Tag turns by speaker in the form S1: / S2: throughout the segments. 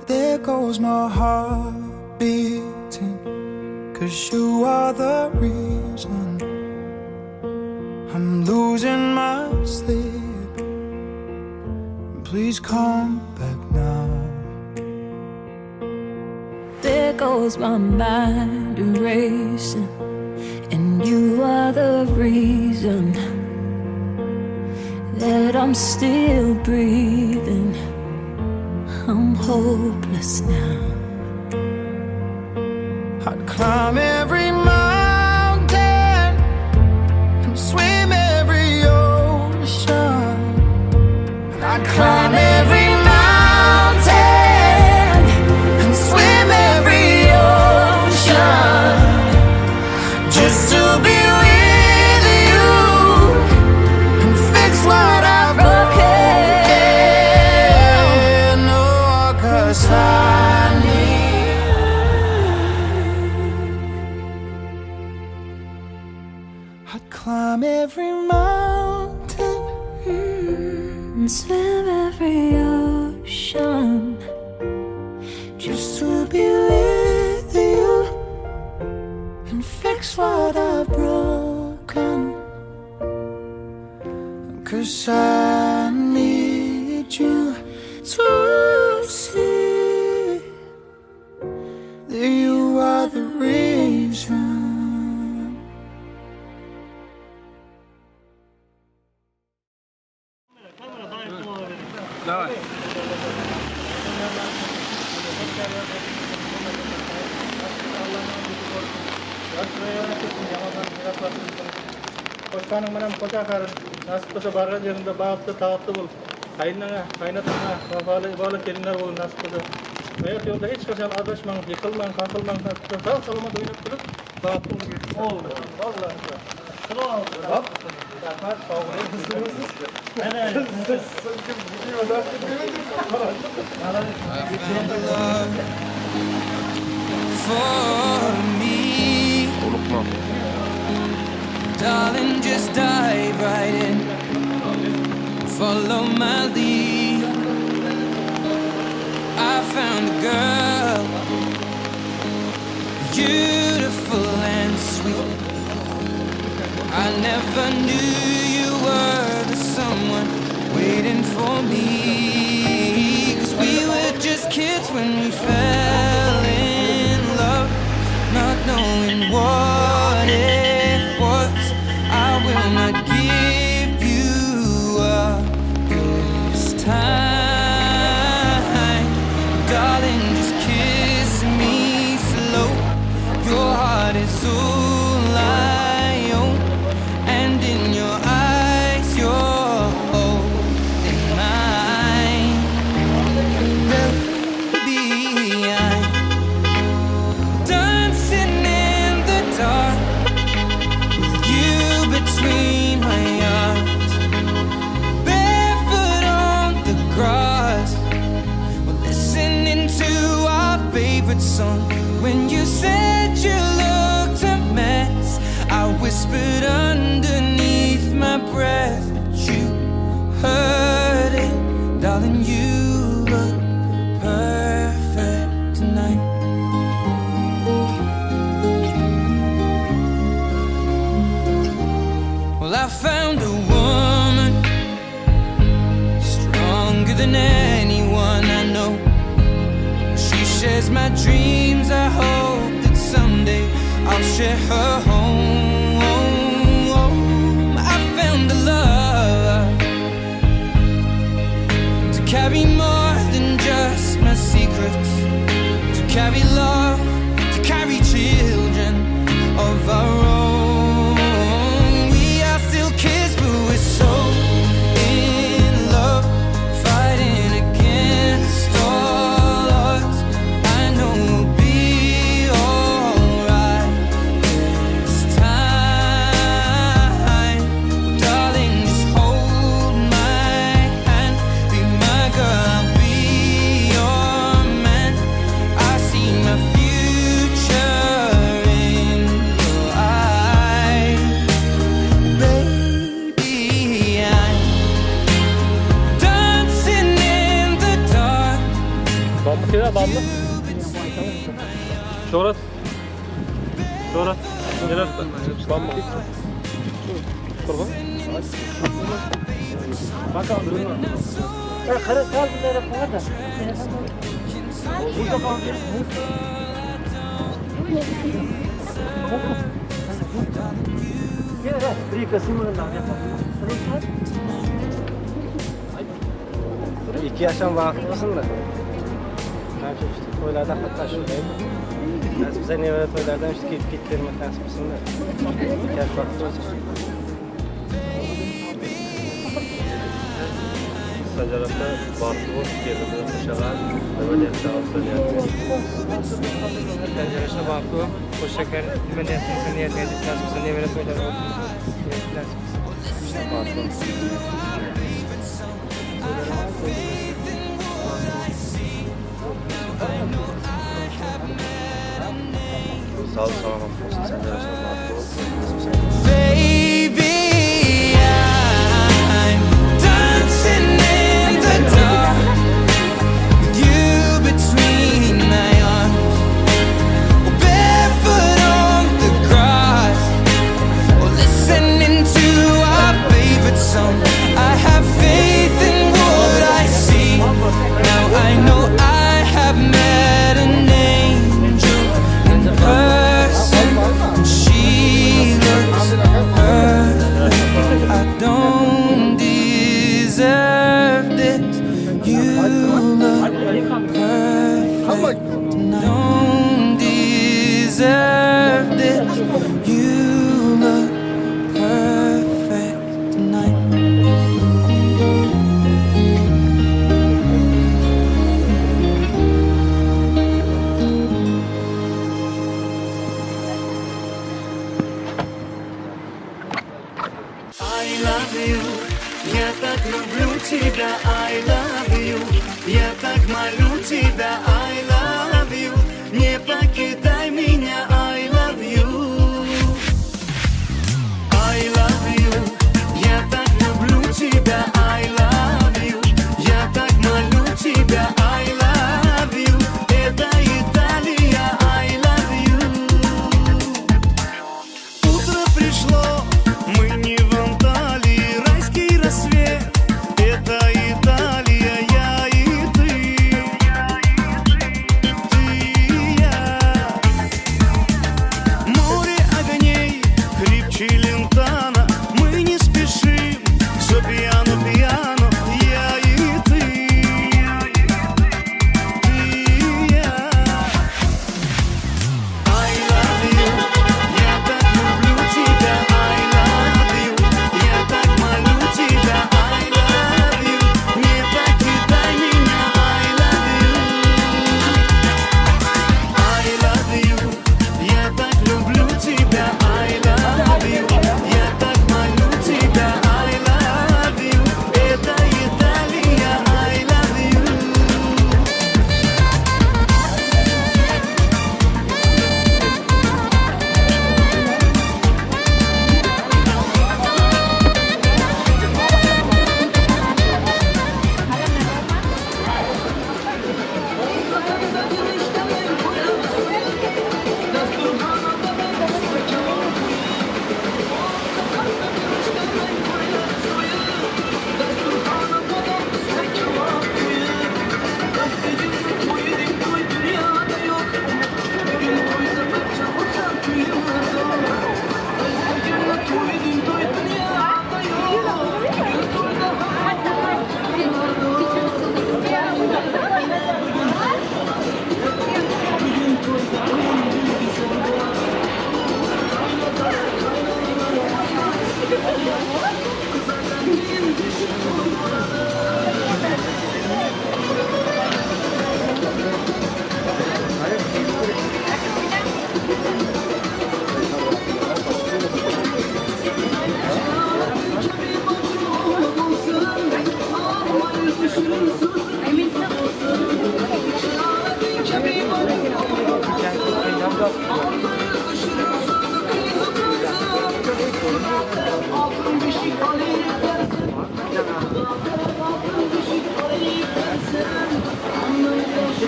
S1: There goes my heart beating, 'cause you are the reason I'm losing my sleep. Please come back now.
S2: There goes my mind racing, and you are the reason that I'm still breathing. I'm hopeless now.
S1: I'd climb every mountain and swim every ocean. I'd climb every mountain and swim every ocean just to be with you and fix what I've broken. Oh, 'cause I need. I'd climb every mountain
S2: and swim every ocean
S1: just to be with you and fix what I've broken. 'Cause I need you to see that you are the reason.
S3: Давай.
S4: Koçkanın менен koca nasip bolsa bargan yerinde bagtly tagatly bol. Kaynana, kaynatana, babaly, babaly gelinler bol nasip bolsa. Hayat yolda hiç kaçan adaşmaň, yıkılmaň, kakılmaň, nasip bolsa. Sag salamat oynap durup bagtly bol. Vallahi. Hop. Rahmat, sag boling.
S5: For me. Darling, just dive right in. Follow my lead. I found a girl, beautiful and sweet. I never knew you were the someone waiting for me. 'Cause we were just kids when we fell in love, not knowing what it was. I will not give you up this time. Darling, just kiss me slow. Your heart is all I own, and in your eyes, you're holding mine. Baby, I'm dancing in the dark with you between my arms, barefoot on the grass. We're listening to our favorite song. When you said you looked a mess, I whispered underneath my breath, but you heard it, darling. You look perfect tonight. Well, I found a woman stronger than anyone I know. She shares my dreams. I hope that someday I'll share her home. I found a love to carry more than just my secrets, to carry love, to carry children of our own. We are still kids, but we're so in love, fighting against all odds. I know we'll be alright this time. Darling, just hold my hand. Be my girl, I'll be your man. I see my future.
S4: Keladi bormi? Shuhrat. Shuhrat. Keladi. Bormi? Qurg'un.
S3: Ikki yoshim vaqt bo'lsin da. Qancha işte to'ylarda qatnashib. Nasib bo'lsa nevara to'ylardan işte kelib ketib nasib bo'lsin da. Ikki yosh vaqt bo'lsin.
S6: Sanjar aka baxtli bo'l, kelinini qo'shalar, nima deyapti,
S3: Sanjar aka baxtli bo'l, qo'shakar nima deyapsan, niyatingga nasib bo'lsa nevara to'ylari bo'lsin. Nasib bo'lsin.
S6: Sog' salomat bo'lsin, Sanjar aka baxtli bo'l. Nasib bo'lsa.
S5: Baby, I'm dancing in the dark with you between my arms. Or barefoot on the grass, or listening to our favorite song. I have faith in what I see. Now I know I have met an angel in person, and she looks perfect. I don't deserve this. You look perfect. Don't deserve this. You look perfect tonight.
S1: I love you, я так люблю тебя, I love you, я так молю тебя, I love you, не покидай меня, I love you. I love you, я так люблю тебя, I love you, я так молю тебя, I love you, это Италия, I love you. Утро пришло, мы не в Анталии, райский рассвет. Это Италия, я и ты.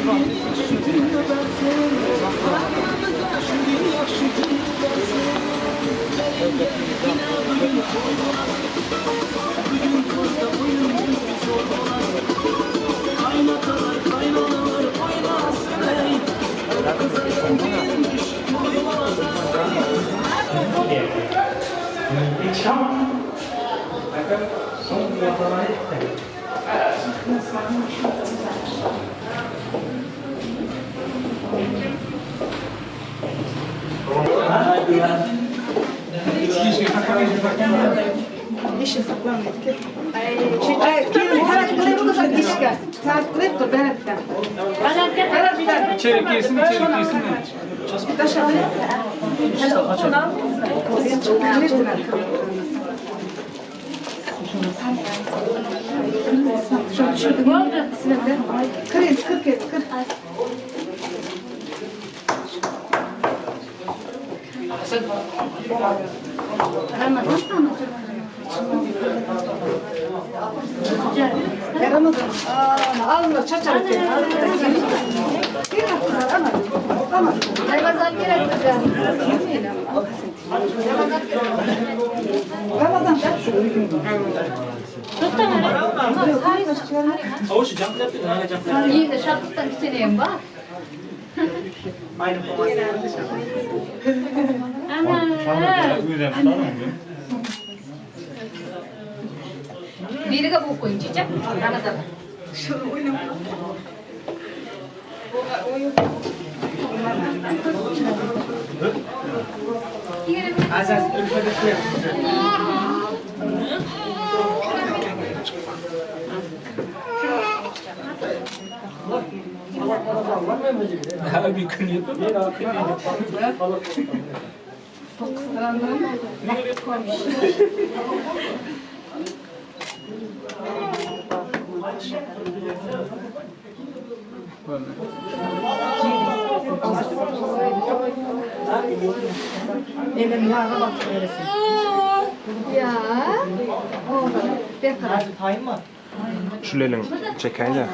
S1: Kun Hammamiz shu yaxshi kun bersin. Yine bugün toy olar. Bugün toyda oyun zor olar. Kaynatalar kaynanalar oynasın ey. Kıza gelmiş toy olar.
S4: İçeri girsin, içeri girsin.
S6: Şulelin çekayda.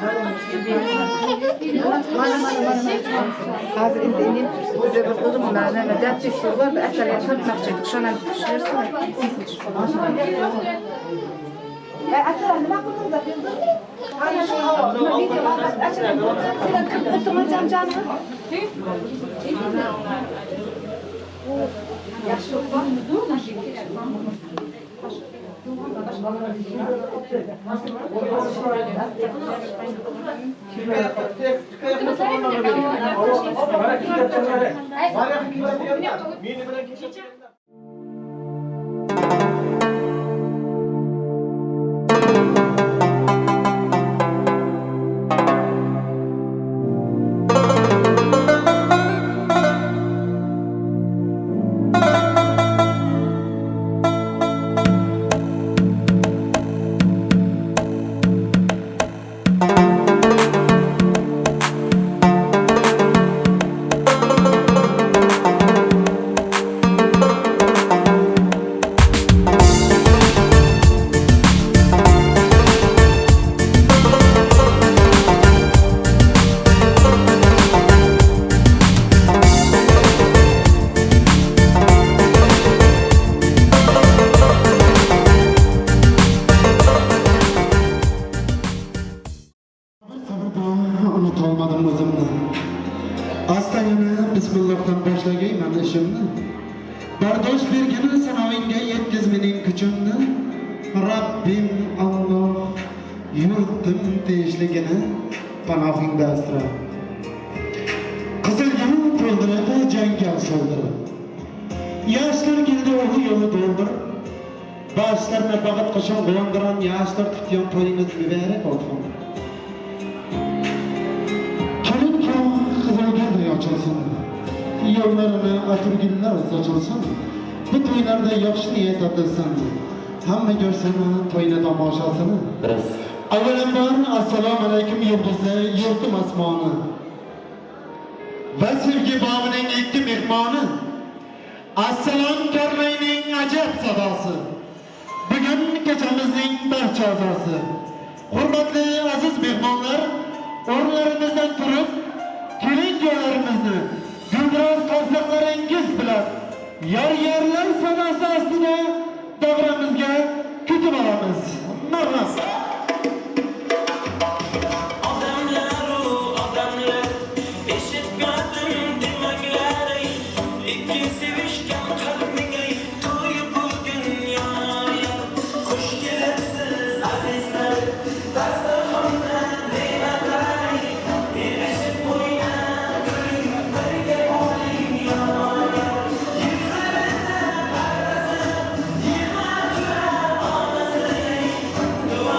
S7: Unutolmadim o'zimni. Astagina bismillahdan boshlagayman ishimni. Bardosh bergin sinovingga yetkiz mening kuchimni. Rabbim Alloh yurtim tinchligini panohingda asra. Qizilgul to'ldirib, jangal so'ldirib. Yoshlar keldi o'g'li yo'li to'ldirib. Boshlarni baxt qishon qo'ndiran yoshlar tutgan to'yingiz muborak bo'lsin. Açılsın, yollarına atirgullar sochilsin, bu to'ylarda yaxshi niyat atilsin, hamma ko'rsin to'yni tomoshasini. Avvalambor assalomu alaykum yulduzli yurtim osmoni va sevgi bog'ining ikki mehmoni, assalom karlayning ajab sadosi, bugun kechamizning barcha a'zosi, hurmatli aziz mehmonlar, o'rinlarimizdan turib Mehmonlarimizni guldiroz qarsaklaringiz bilan yor yorlar sadosi ostida davramizga kutib olamiz. Marhamat.
S1: Odamlar u odamlar, eshitmadim demanglar ey, ikki sevishgan qalbning ey to'yi bu dunyoya. Xush kelibsiz, azizlar, dasturxonda ne'matlar ey, erishib o'ynab kuling, birga bo'ling yor. Yuzlarida pardasi, yig'lab turar onasi ey, duo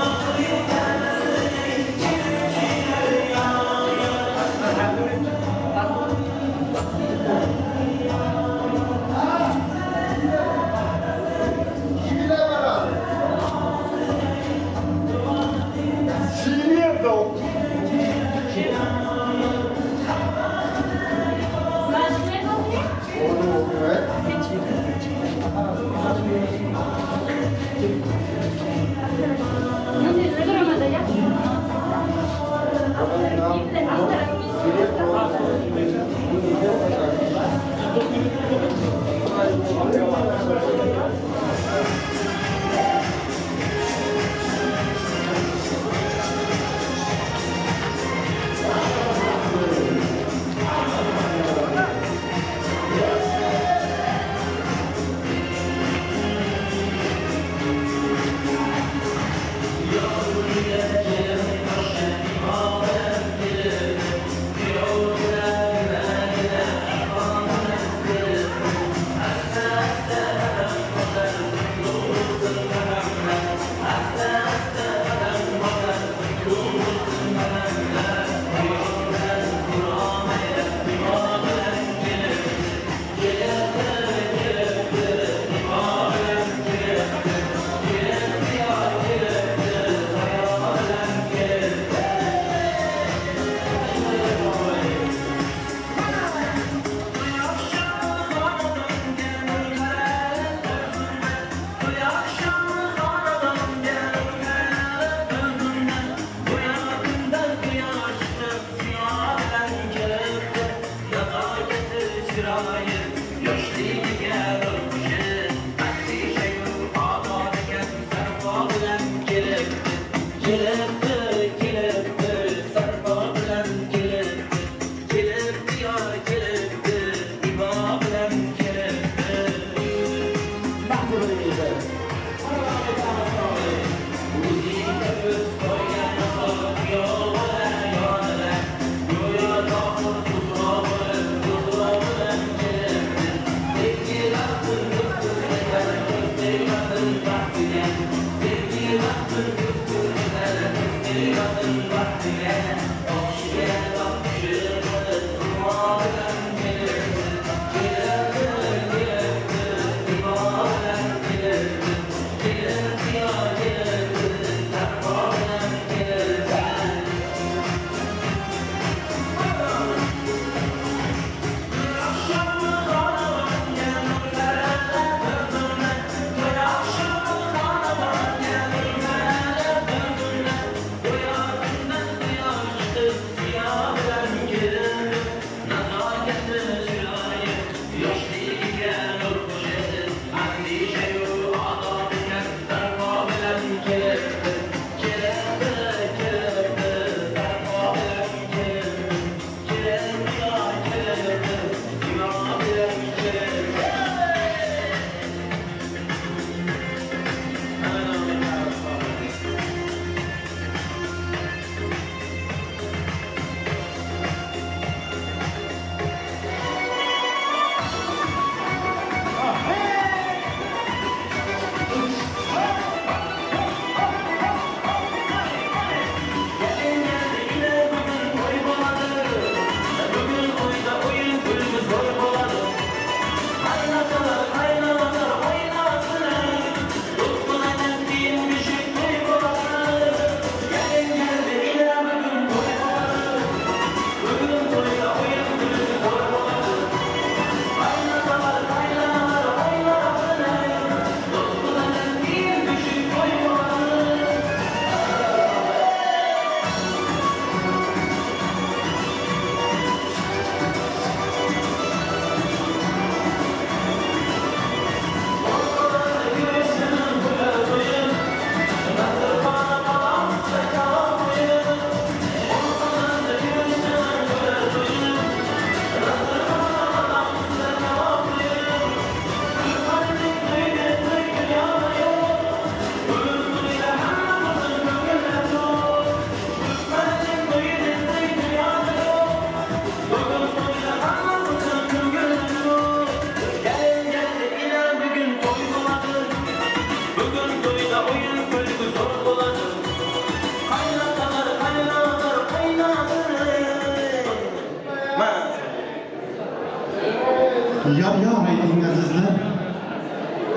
S7: Yor yor ayting azizlar.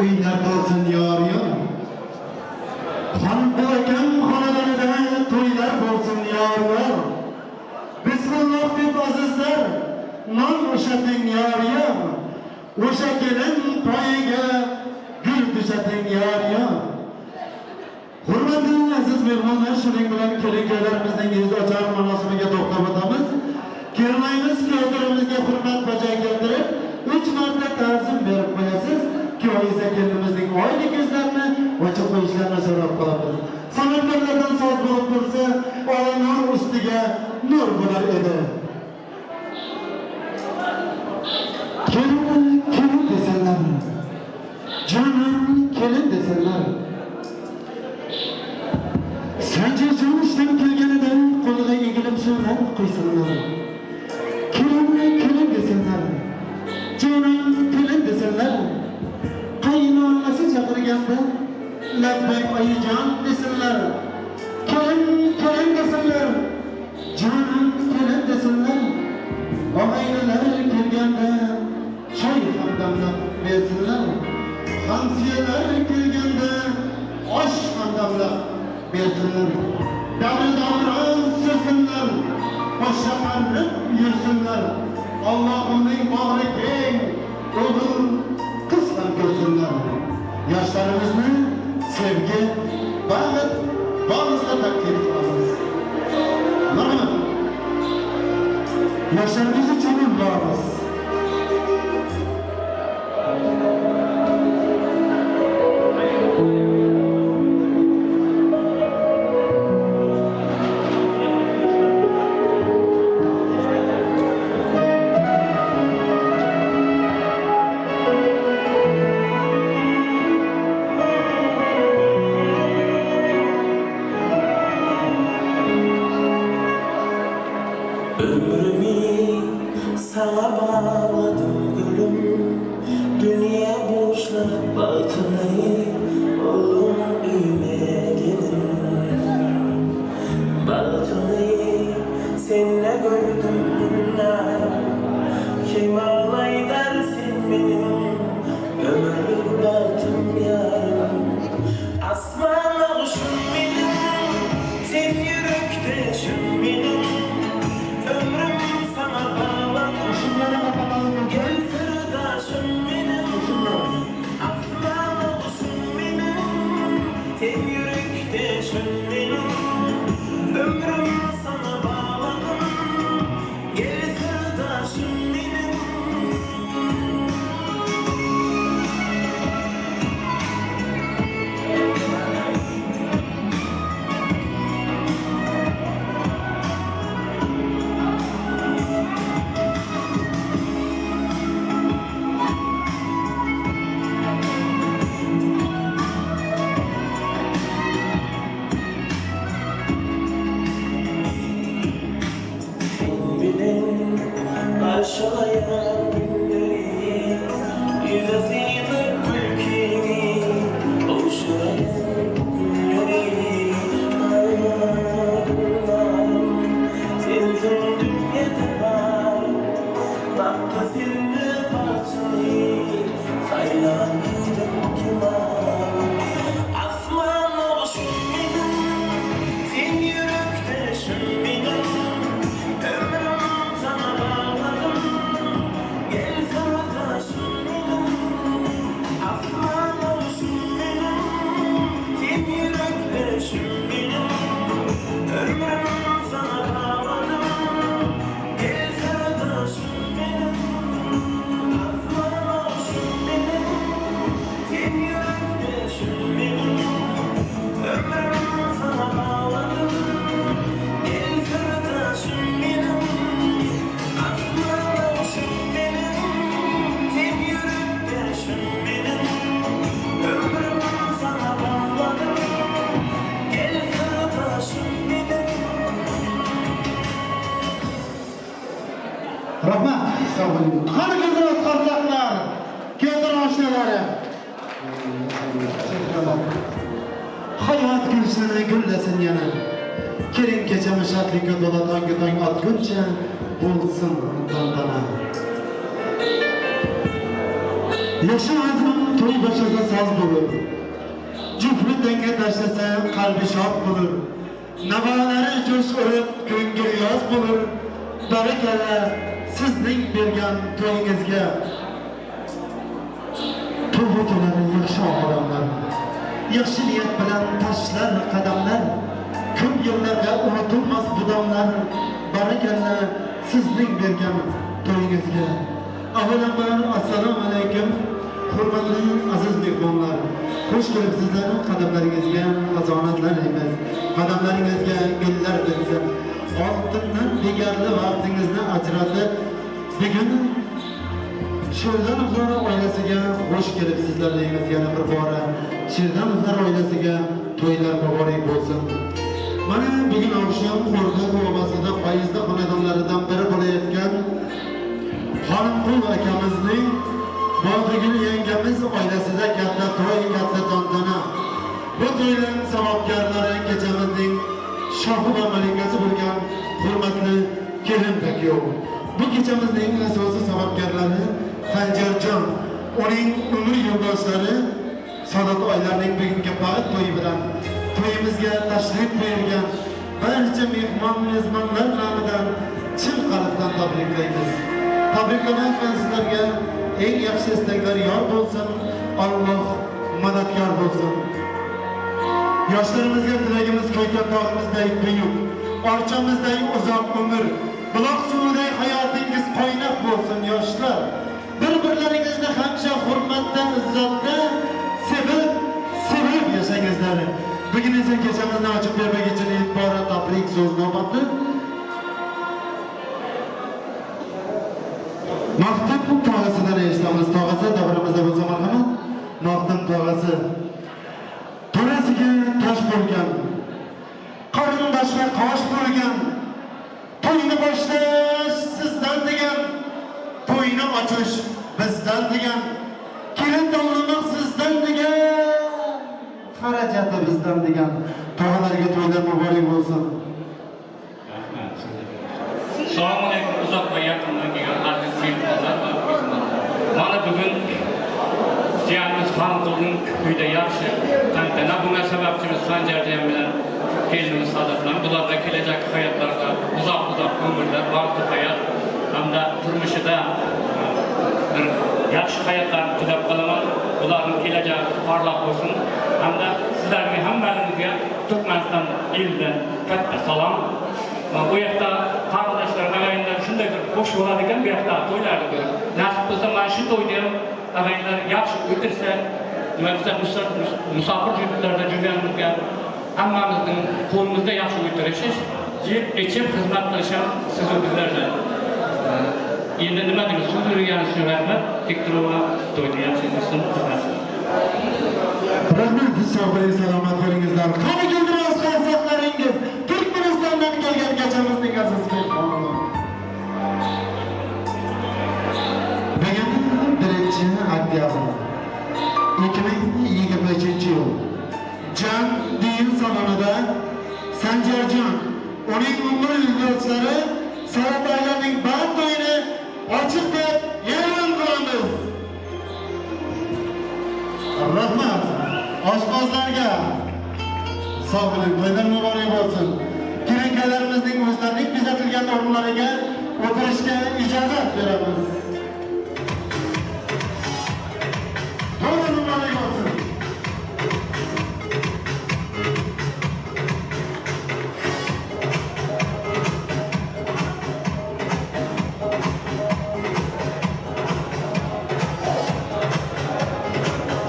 S7: Uylar bo'lsin yor yor. Xonqul akam xonadonida to'ylar bo'lsin yor yor. Bismillah deb azizlar, non o'shating yor yor. O'sha kelin poyiga gul tushating yor yor. Hurmatli aziz mehmonlar, shuning bilan kelin-kuyovlarimizning yuz ochar marosimiga to'xtab o'tamiz. Kelinaymiz kuyovlarimizga hurmat bajo keltirib, 3 marta ta'zim berib qo'yasiz. Kuyov esa kelinimizning oylik yuzlarini ochib qo'yishlarini so'rab qolamiz. San'atkorlardan so'z bo'lib tursa, ola nur ustiga nur bo'lar edi. Kelin, kelin desinlar. Jonim kelin desinlar. Sanjarjon ishdan kelganida qo'liga egilib suvlar quysinlar. Kelin, kelin desinlar. Jonim kelin desinlar. Qaynonasi chaqirganda labbay oyijon desinlar. Kelin, kelin desinlar. Jonim kelin desinlar. Og'aynilar kelganda choy ham damlab bersinlar. Hamsiyalar kelganda osh ham damlab bersinlar. Davri davron sursinlar, boshqa qarib yursinlar. Allohimning bag'ri keng, o'g'il qiz ham ko'rsinlar. Yoshlarimizni sevgi, baxt, bog'izda taklif qilamiz. Marhamat. Yoshlarimiz uchun bormiz.
S1: Ömrümü sana bağladım gülüm. Dünya boşlar batını oğlum üyüme gelin. Batını seninle gördüm günler. Kim alay dersin benim ömürlük batım yarım. Aslan kuşum benim, sen yürekteşim benim. Ömrüm sana bağladım, gel sırdaşım benim. Aslan kuşum benim, sen yürekteşim benim. Ömrüm sana bağladım, gel sırdaşım benim. Karşılayan günleri, yüze sığınıp ülkeni, ovuşturan günleri, günlerim, sensin dünyada var, taktı seni parçayı, sayılan gittim kenar. Aslan oluşum benim, sen yürekteşim benim, ömrüm sana bağladım, gel sırdaşım benim. Aslan oluşum benim, sen yürekteşim benim, ömrüm sana bağladım, gel sırdaşım benim. Aslan oluşum benim, sen yürekteşim benim, ömrüm sana bağladım, gel sırdaşım benim. Aslan oluşum benim, sen yürekteşim benim, ömrüm sana bağladım, gel sırdaşım benim.
S7: Rahmat, sog' bo'ling. Qani keltiroz qarsaklar, keltir oshnalari. Hayot gulshani gullasin yana. Keling kechami shodlikka to'la tongga tong otguncha bo'lsin tantana. Yaxshi odam to'y boshlasa soz bo'lur. Juftli tanga tashlasa qalbi shod bo'lur. Navalari jo'sh urib ko'ngil yoz bo'lur. Barakalla sizning bergan to'yingizga. To'yga keladi yaxshi odamlar. Yaxshi niyat bilan tashlar qadamlar. Ko'p yillarga unutilmas bu damlar. Barakalla sizning bergan to'yingizga. Avvalambor assalomu alaykum hurmatli aziz mehmonlar. Xush kelibsizlar, qadamlaringizga xazonatlar emas, qadamlaringizga gullar bitsin. Oltindan degarli vaqtingizni ajratib, bugun Shirdanovlar oilasiga xush kelibsizlar deymiz yana bir bora. Shirdanovlar oilasiga to'ylar muborak bo'lsin. Mana bugun oqshom Xo'rda obasida Fayizda xonadonlaridan biri bo'layotgan Xonimqul akamizning Bog'igul yangamiz oilasida katta to'y, katta tantana. Bu to'yning sababkorlari kechamizning shohi va malikasi bo'lgan hurmatli kelin va kuyov. Bu kechamizning asosiy sababkorlari Sanjarjon, uning umr yo'ldoshlari Saodat oilasining bugungi baxt to'yi bilan to'yimizga tashrif buyurgan barcha mehmon mezbonlar nomidan chin qalbdan tabriklaymiz. Tabriklamayman sizlarga, eng yaxshi istaklar yor bo'lsin, Alloh madadkor bo'lsin. Yoshlarimizga tilagimiz ko'ygan tog'imizday buyuk, orchamizday uzoq umr, buloq suviday hayotingiz qaynoq bo'lsin yoshlar. Bir-birlaringizni hamisha hurmatda, izzatda sevib, sevib yashangizlar. Bugun esa kechamizni ochib bermak uchun ilk bora tabrik so'z navbati Maxtum tog'asidan eshitamiz. Tog'asi davramizda bo'lsa marhamat. Maxtum tog'asi to'rasiga tosh bo'lgan, qarindoshga qosh bo'lgan, to'yni boshlash sizdan degan, to'yni ochish bizdan degan, kelin tanlamoq sizdan degan, xarajati bizdan degan. Tog'alarga to'ylar muborak bo'lsin.
S8: Rahmat. Assalomu alaykum uzoq va yaqindan kelgan aziz mehmonlar va mehmonlar. Mana bugun jiyanimiz Xonqulning uyda yaxshi tantana, bunga sababchimiz Sanjarjon bilan kelinimiz Saodat bilan bularga kelajak hayotlarida uzoq-uzoq umrlar, baxtli hayot hamda turmushida bir yaxshi hayotlarni tilab qolaman. Ularning kelajagi porloq bo'lsin hamda sizlarga hammalaringizga Turkmaniston elidan katta salom. Bu yoqda qarindoshlar, ag'ayinlar shunday bir xush bo'ladi ekan, bu yoqda to'ylarni ko'rib. Nasib bo'lsa mana shu to'yda ham ag'ayinlar yaxshi o'tirsa, nima desa, musofir yurtlarda yurganimizga hammamizning qo'limizda yaxshi o'tirishish, yeb ichib xizmat qilish ham siz u bizlardan. Endi nima deymiz, so'z berganingiz uchun rahmat. Tek turib to'yni yaxshi o'tsin.
S7: Rahmat, sog' bo'ling, salomat bo'lingizlar. Qani guldiroz qarsaqlaringiz Turkmanistondan kelgan kechamizning aziz mehmonlari. Bugun 1 oktyabr 2023 yil Jan düğün salonida Sanjarjon, uning umr yo'ldoshlari Saodat oilasining baxt to'yini ochiq deb e'lon qilamiz. Rahmat oshpazlarga. Sog' bo'ling, to'ylar muborak bo'lsin. Kelinkalarimizning o'zlarining bezatilgan o'rinlariga o'tirishga ijozat beramiz. To'ylar muborak bo'lsin.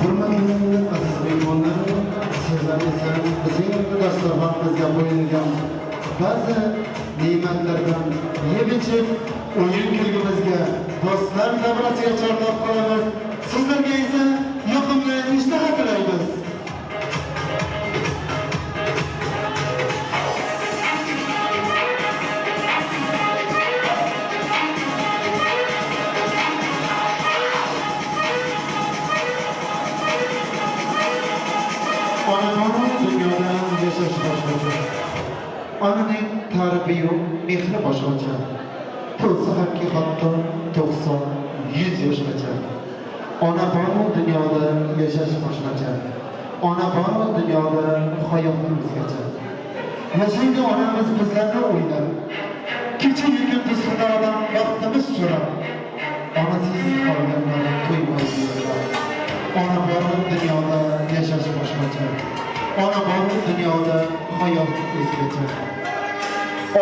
S7: Hurmatli aziz mehmonlar, sizlar esa bizning dasturxonimizga qo'yilgan ba'zi ne'matlardan yeb ichib, o'yin kulgimizga, do'stlar davrasiga chorlab qolamiz. Sizlarga esa yoqimli ishtaha tilaymiz. Onaxon dunyoda yashash boshqacha. Onaning ta'rifi-yu mehri boshqacha. To'lsa hamki hatto 90-100 yoshgacha. Ona bor dunyoda yashash boshqacha. Ona bor dunyoda hayot o'zgacha. Yashaydi onamiz bizlarni o'ylab. Kecha-yu kunduz Xudodan baxtimiz so'rab. Onasiz qolganlar to'ymay yig'lar. Ona bor dunyoda yashash boshqacha. Ona bor dunyoda hayot o'zgacha.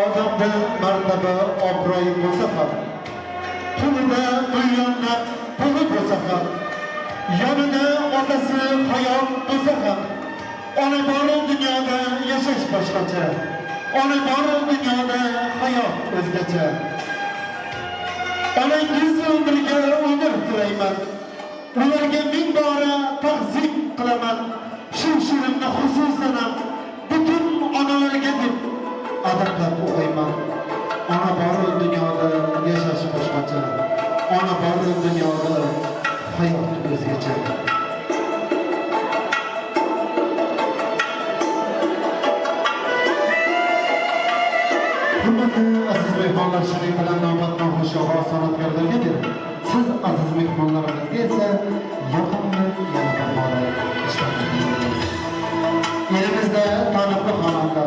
S7: Odamda martaba obro'yi bo'lsa ham, qo'lida millionlab puli bo'lsa ham, yonida otasi hayot bo'lsa ham, ona bor dunyoda yashash boshqacha. Ona bor dunyoda hayot o'zgacha. Onangiz umriga umr tilayman. Ularga ming bora ta'zim qilaman. Shu she'rimni xususan ham butun onalarga deb adablab o'qiyman. Ona bor dunyoda yashash boshqacha. Ona bor dunyoda hayot o'zgacha. Hurmatli aziz mehmonlar, shuning bilan navbatni xushog'oz san'atkorlarga berib, siz aziz mehmonlarimizga esa yoqimli yana bir bora ishlatamiz. Elimizda taniqli xonanda,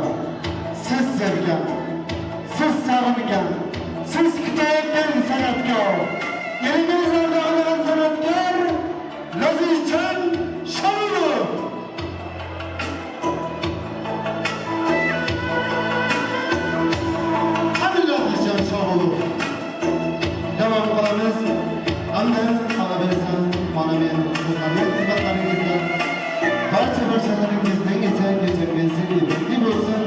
S7: siz sevgan, siz sevgan, siz kutayotgan san'atkor, elimiz ardog'lagan san'atkor Lazizjon Shamilov. Lazizjon Shamilov. Davom qilamiz. Hamda qolaversin, mana men sizlarning xizmatlaringizda barcha barchalaringizning esa kechangiz ibratli bo'lsin.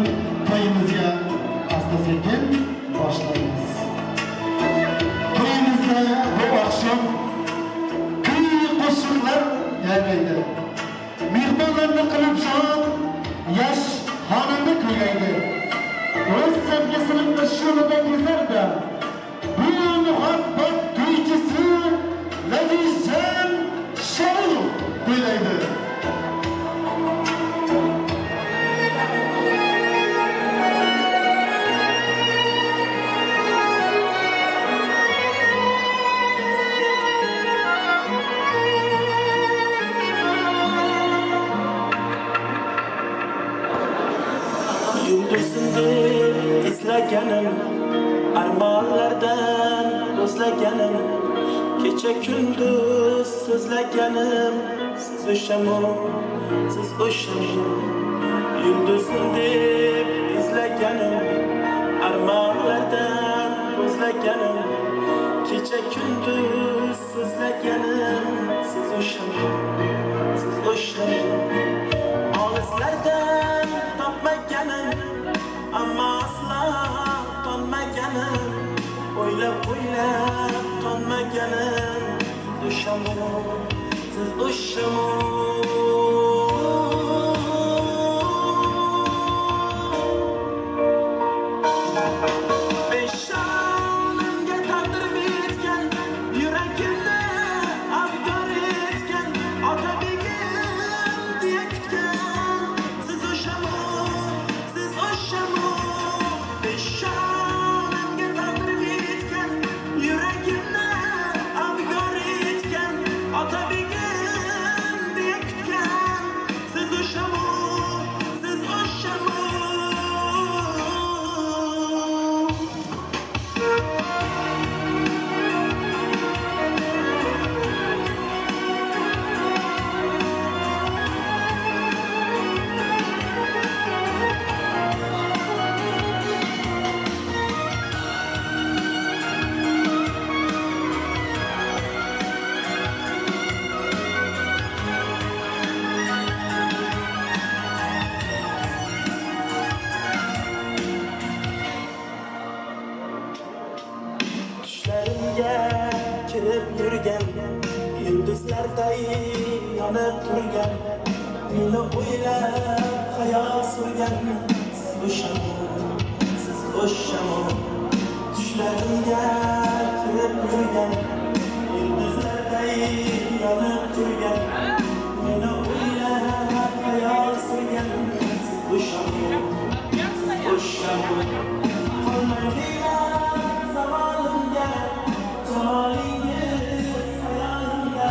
S7: To'yimizga asta-sekin boshlaymiz. To'yimizda bu oqshom kuy qo'shiqlar yangraydi. Mehmonlarni qilib shod, yosh xonanda kuylaydi. O'z sevgisining yo'lida kezardi. Bu muhabbat kuychisi Lazizjon Shamilov kuylaydi.
S1: Yulduzim deb izlaganim, armonlardan o'zlaganim, kecha kunduz so'zlaganim, siz o'shamu, siz o'shamu. Yulduzim deb izlaganim, armonlardan o'zlaganim, kecha kunduz so'zlaganim, siz o'shamu, siz o'shamu. Olislardan topmaganim, ammo aslo tonmaganim, o'ylab o'ylab tonmaganim, siz o'shamu, siz o'shamu. Peshonamga taqdir bitgan, yuragimni afkor etgan, otabegim deya kutgan, siz o'shamu, siz o'shamu. Peshonamga taqdir bitgan, yuragimni afkor etgan, otabegim deya kutgan, siz o'shamu, siz o'shamu. Tushlarimga kirib yurgan, yulduzlarday yonib turgan, meni o'ylab xayol surgan, siz o'shamu, siz o'shamu. Tushlarimga kirib yurgan, yulduzlarday yonib turgan, meni o'ylab xayol surgan, siz o'shamu, siz o'shamu. Qolmaydigan zavolimga, jalolingiz xayolimda,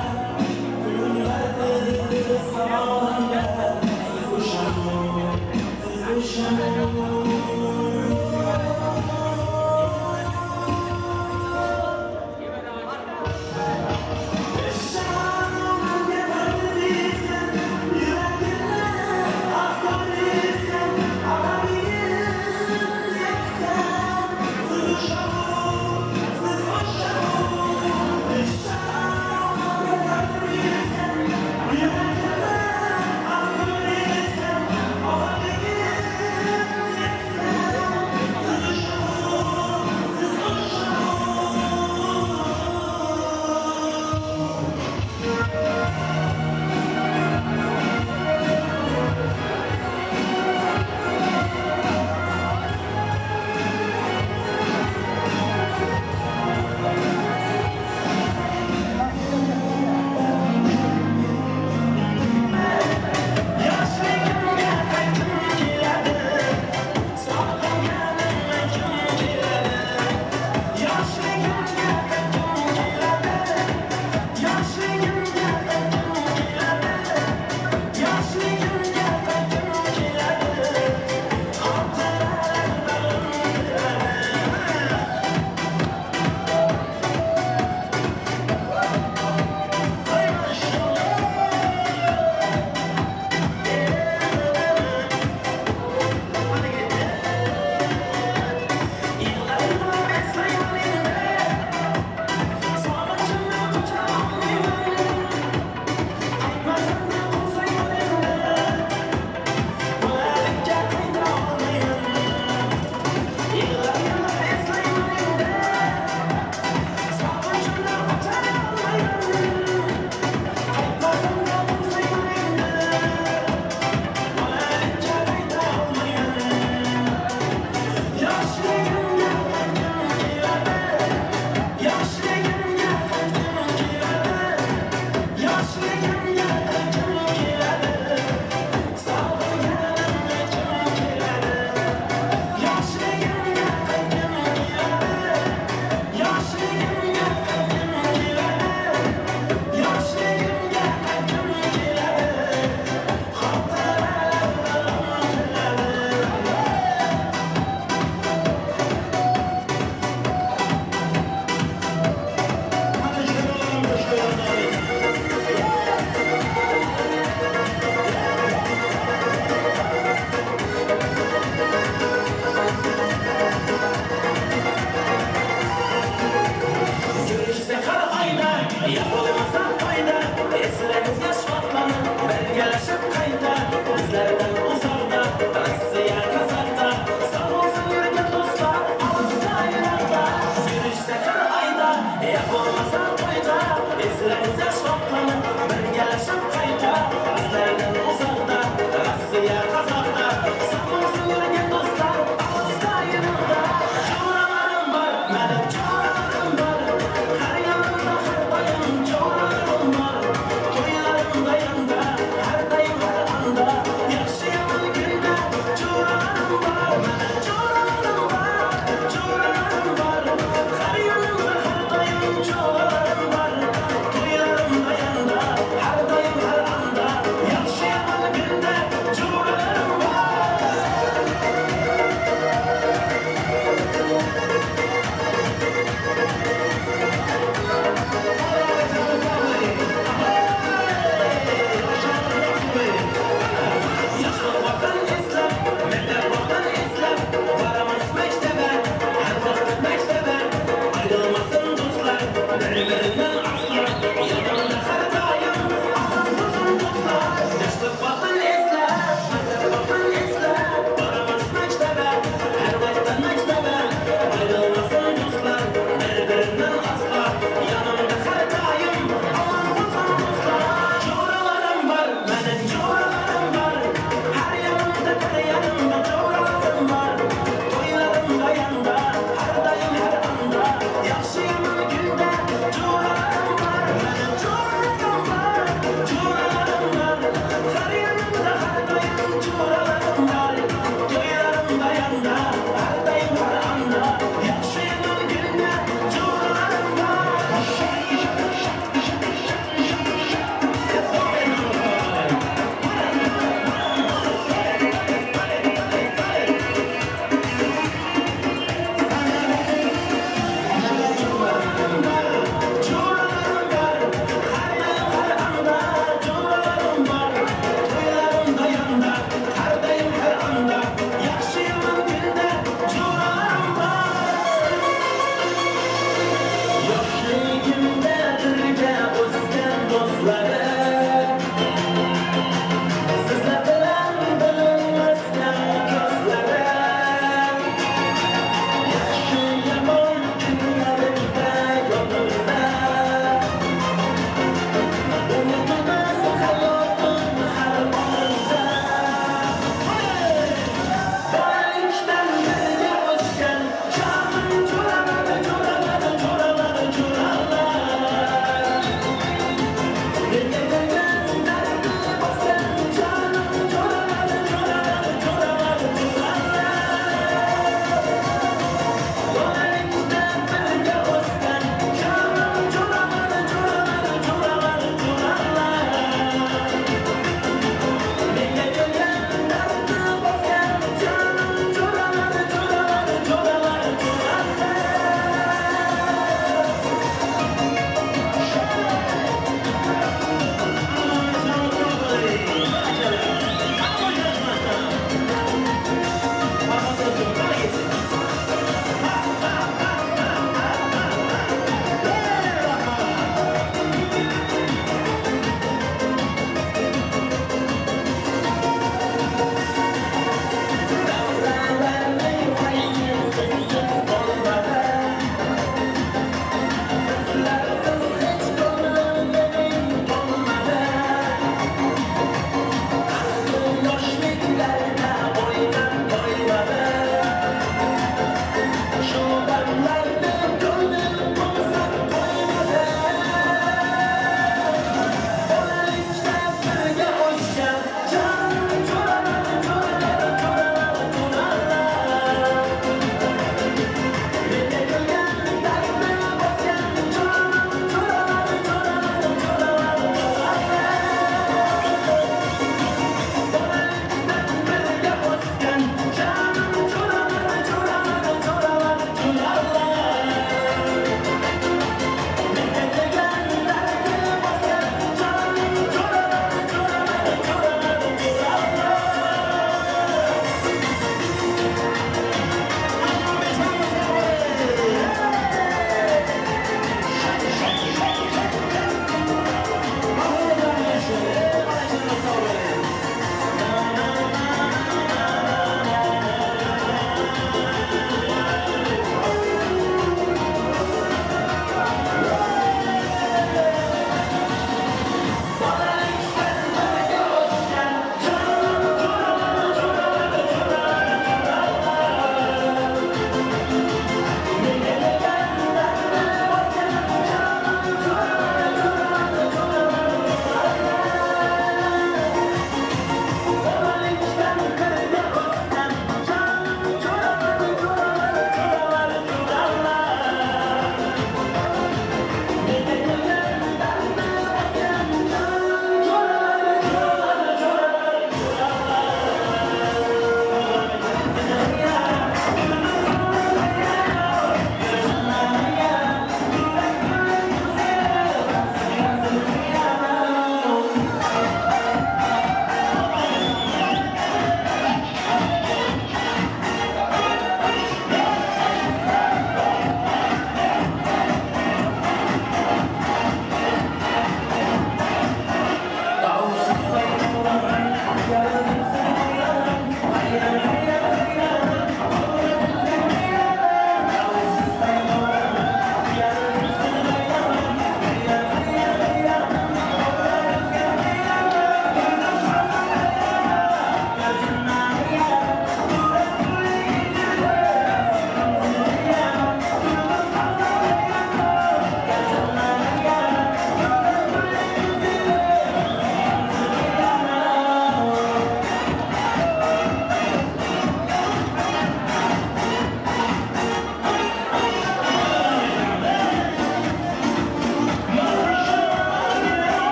S1: Yaxshi yomon kunda jo'ra.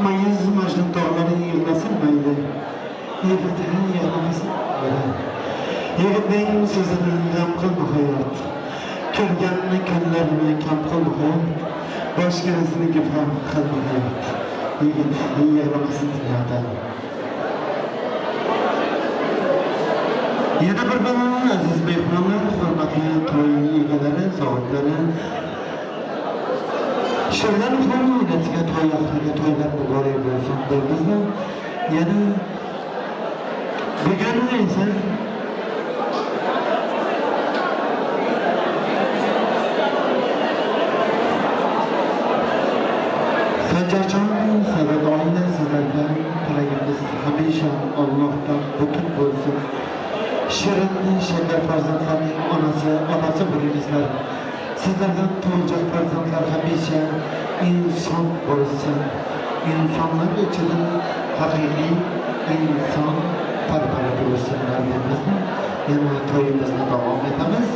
S7: Mayiz Majnun tog'lari yig'lasin mayli. Yigit yig'lamasin mayli. Yigitning so'zini g'am qilma hayot. Ko'rgan kunlarni kam qilma hayot. Boshqasini gap qilma hayot. Yigit yig'lamasin dunyoda. Yana bir balo aziz mehmonlar, hurmatli to'y egalari, sohiblari. Shirdan oilasiga to'y ahliga to'ylar muborak bo'lsin deymiz. Yana bugun esa Sanjarjon Sadat oila sizlarga tilagimiz hamisha Allohdan butun bo'lsin. Shirin shakar farzandlarning onasi, otasi bo'lingizlar. Sizlardan tug'ilgan farzandlar hamisha inson bo'lsin. Insonlar ichida haqiqiy inson parvarida bo'lsinlar deymiz. Yana to'yimizni davom etamiz.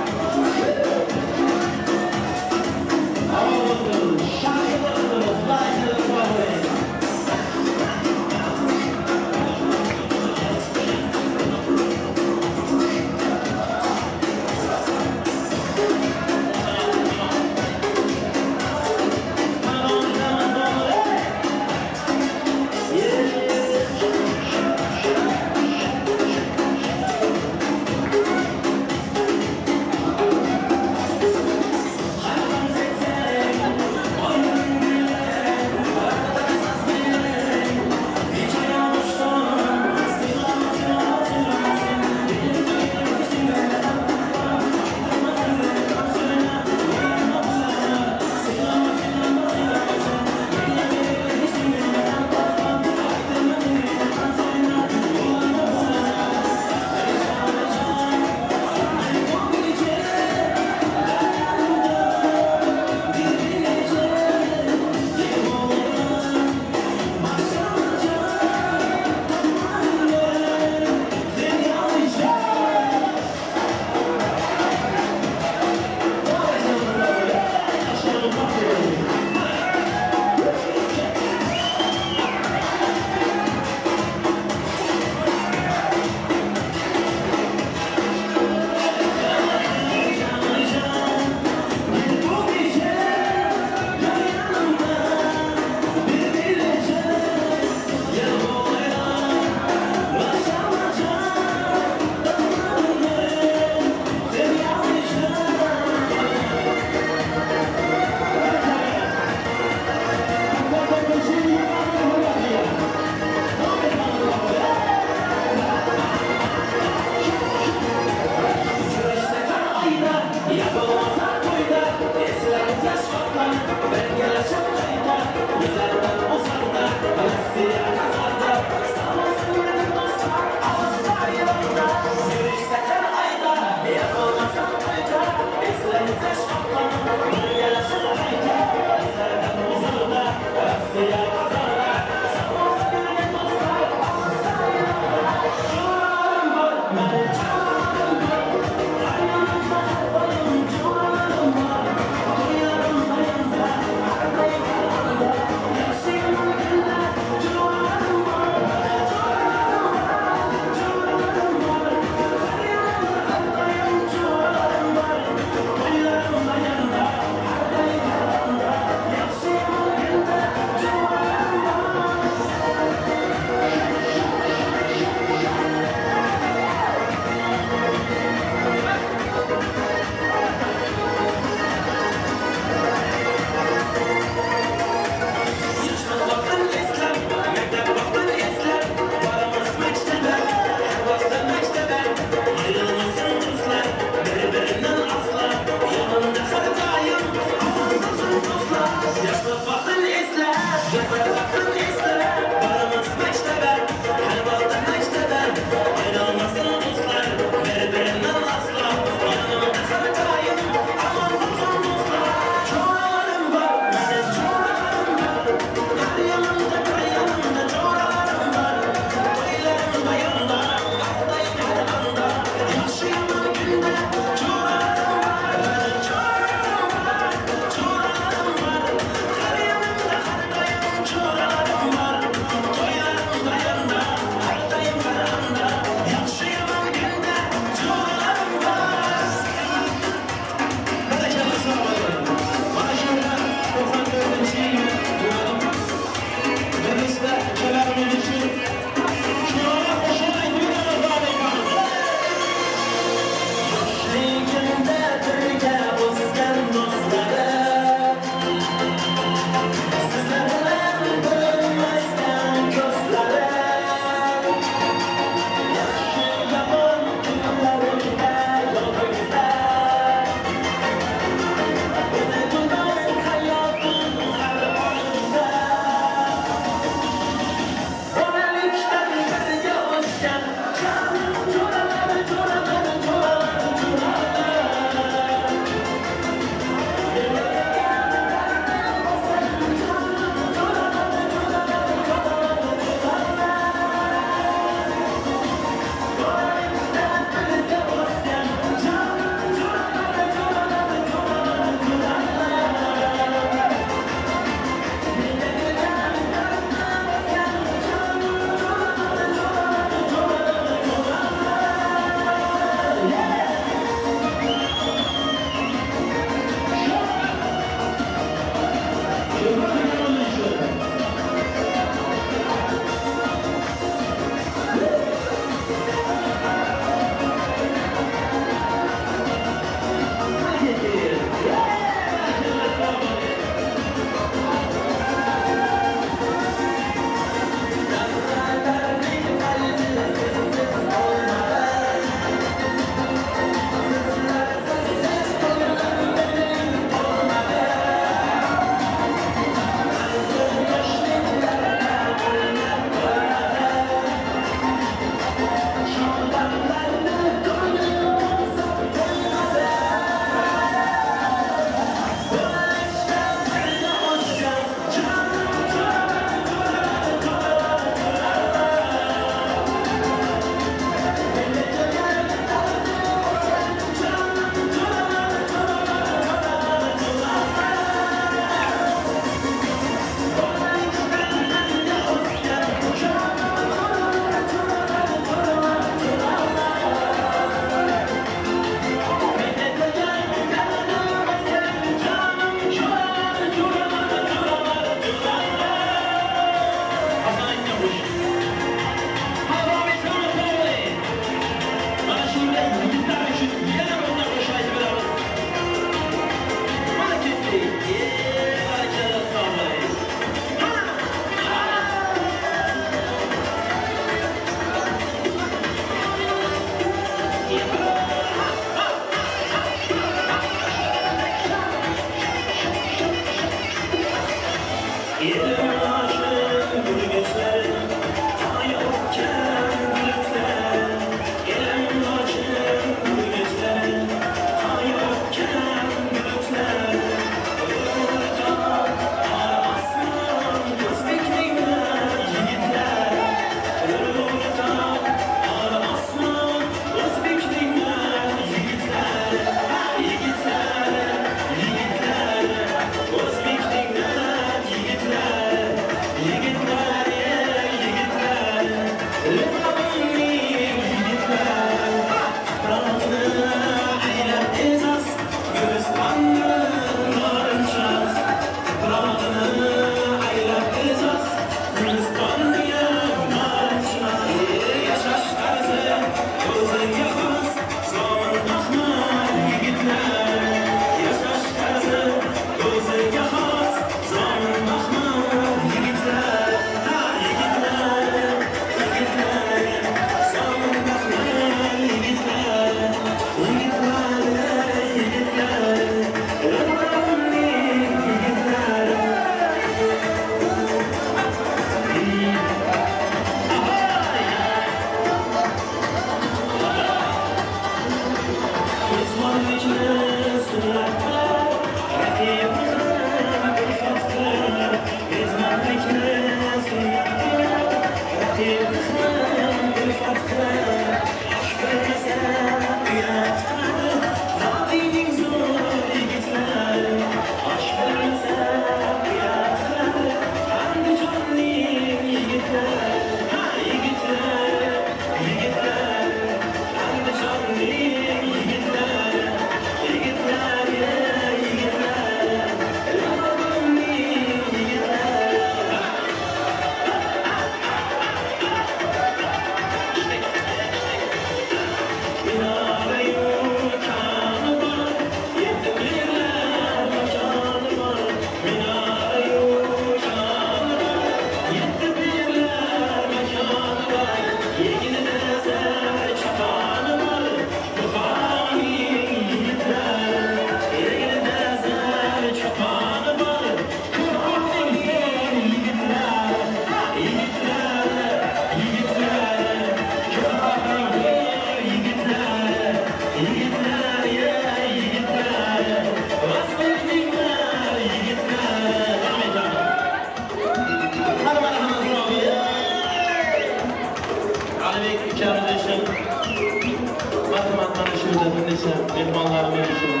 S7: Mehmonlarimiz uchun,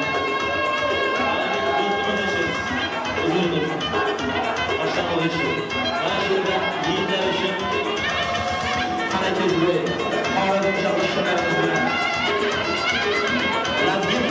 S7: do'stimiz uchun uzrdir. Oshnamiz uchun, mana shu yerda yigitlar uchun qara ko'zli Xorazmcha qo'shiqlarimiz bilan. Lazgin.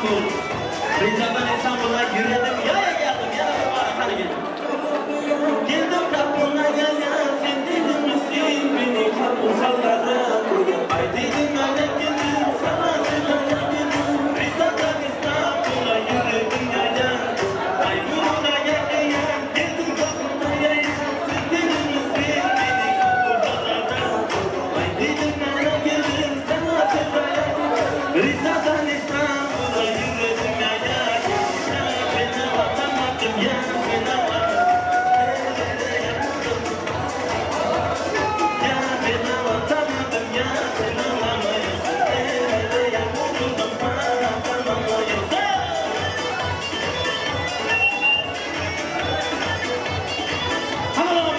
S9: İstanbul. Riza'dan İstanbul'a yürüdüm, yaya geldim, yana bir bana hadi gelin. Geldim kapına yaya, sen dedim misin beni kapı sallara koyun. Ay dedim öyle geldim, sana sevdaya geldim. Riza'dan İstanbul'a yürüdüm yaya. Ay burnuna yaya, geldim kapına yaya, sen dedim misin beni kapı sallara koyun. Ay dedim öyle geldim, sana sevdaya geldim. Riza'dan İstanbul'a yürüdüm yaya. Ya beni atamadım ya, beni atamadım. Ya beni atamadım ya, sen alamayasın. Nereye vuruldum bana atamamayasın. Tamam abi.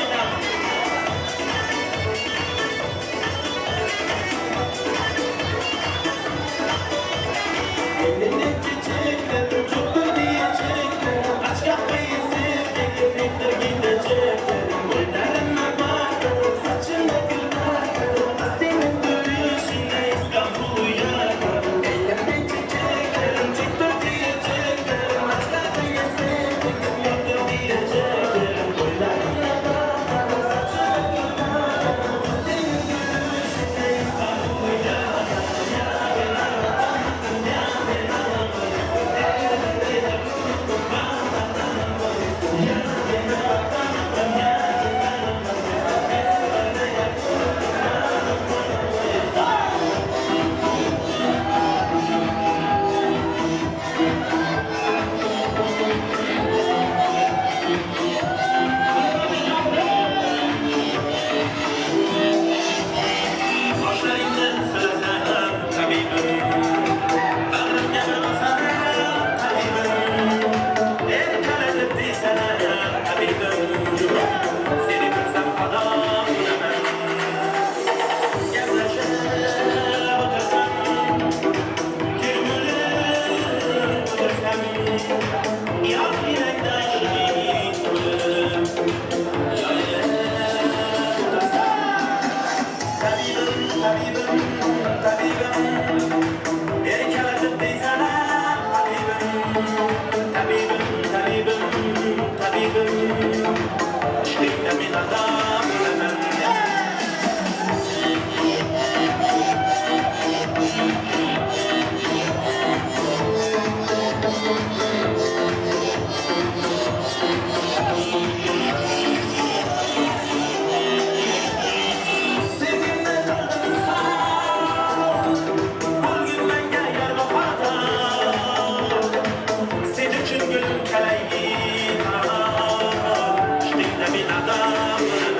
S9: Elini çiçeklerim çoktur diyeceklerim. Aç kapıyı sevdiğim yoktur gideceklerim. Gözlerime bakarım, saçına gül takarım. Senin dönüşüne İstanbul'u yakarım. Elimi çiçeklerim çoktur diyeceklerim. Aç kapıyı sevdiğim yoktur diyeceklerim. Gözlerime bakarım, saçına gül takarım. Senin dönüşüne İstanbul'u yakarım. Ya ben anlatamadım ya ben anlatamadım. Nereye vuruldum bana anlatamadım. Ya ben anlatamadım ya ben anlatamadım. Nereye vuruldum bana anlatamadım. Başlarımdan sılasam tabibim, bağrımda bir basam tabibim, erkeletip desene tabibim, seni görsem adam ölemem. Gevleşip otursam, termülüp otursam, yar yürekte şehit ölürüm, yayılıp otursam. Tabibim, tabibim, tabibim, erkeletip desene tabibim, tabibim, tabibim, tabibim, işlikte men adam ölemem. Seninle kaldım sağ, bugün menga yar vafodor. Sen uchun gülüm kalaygi, ishqingda men adam o'laman.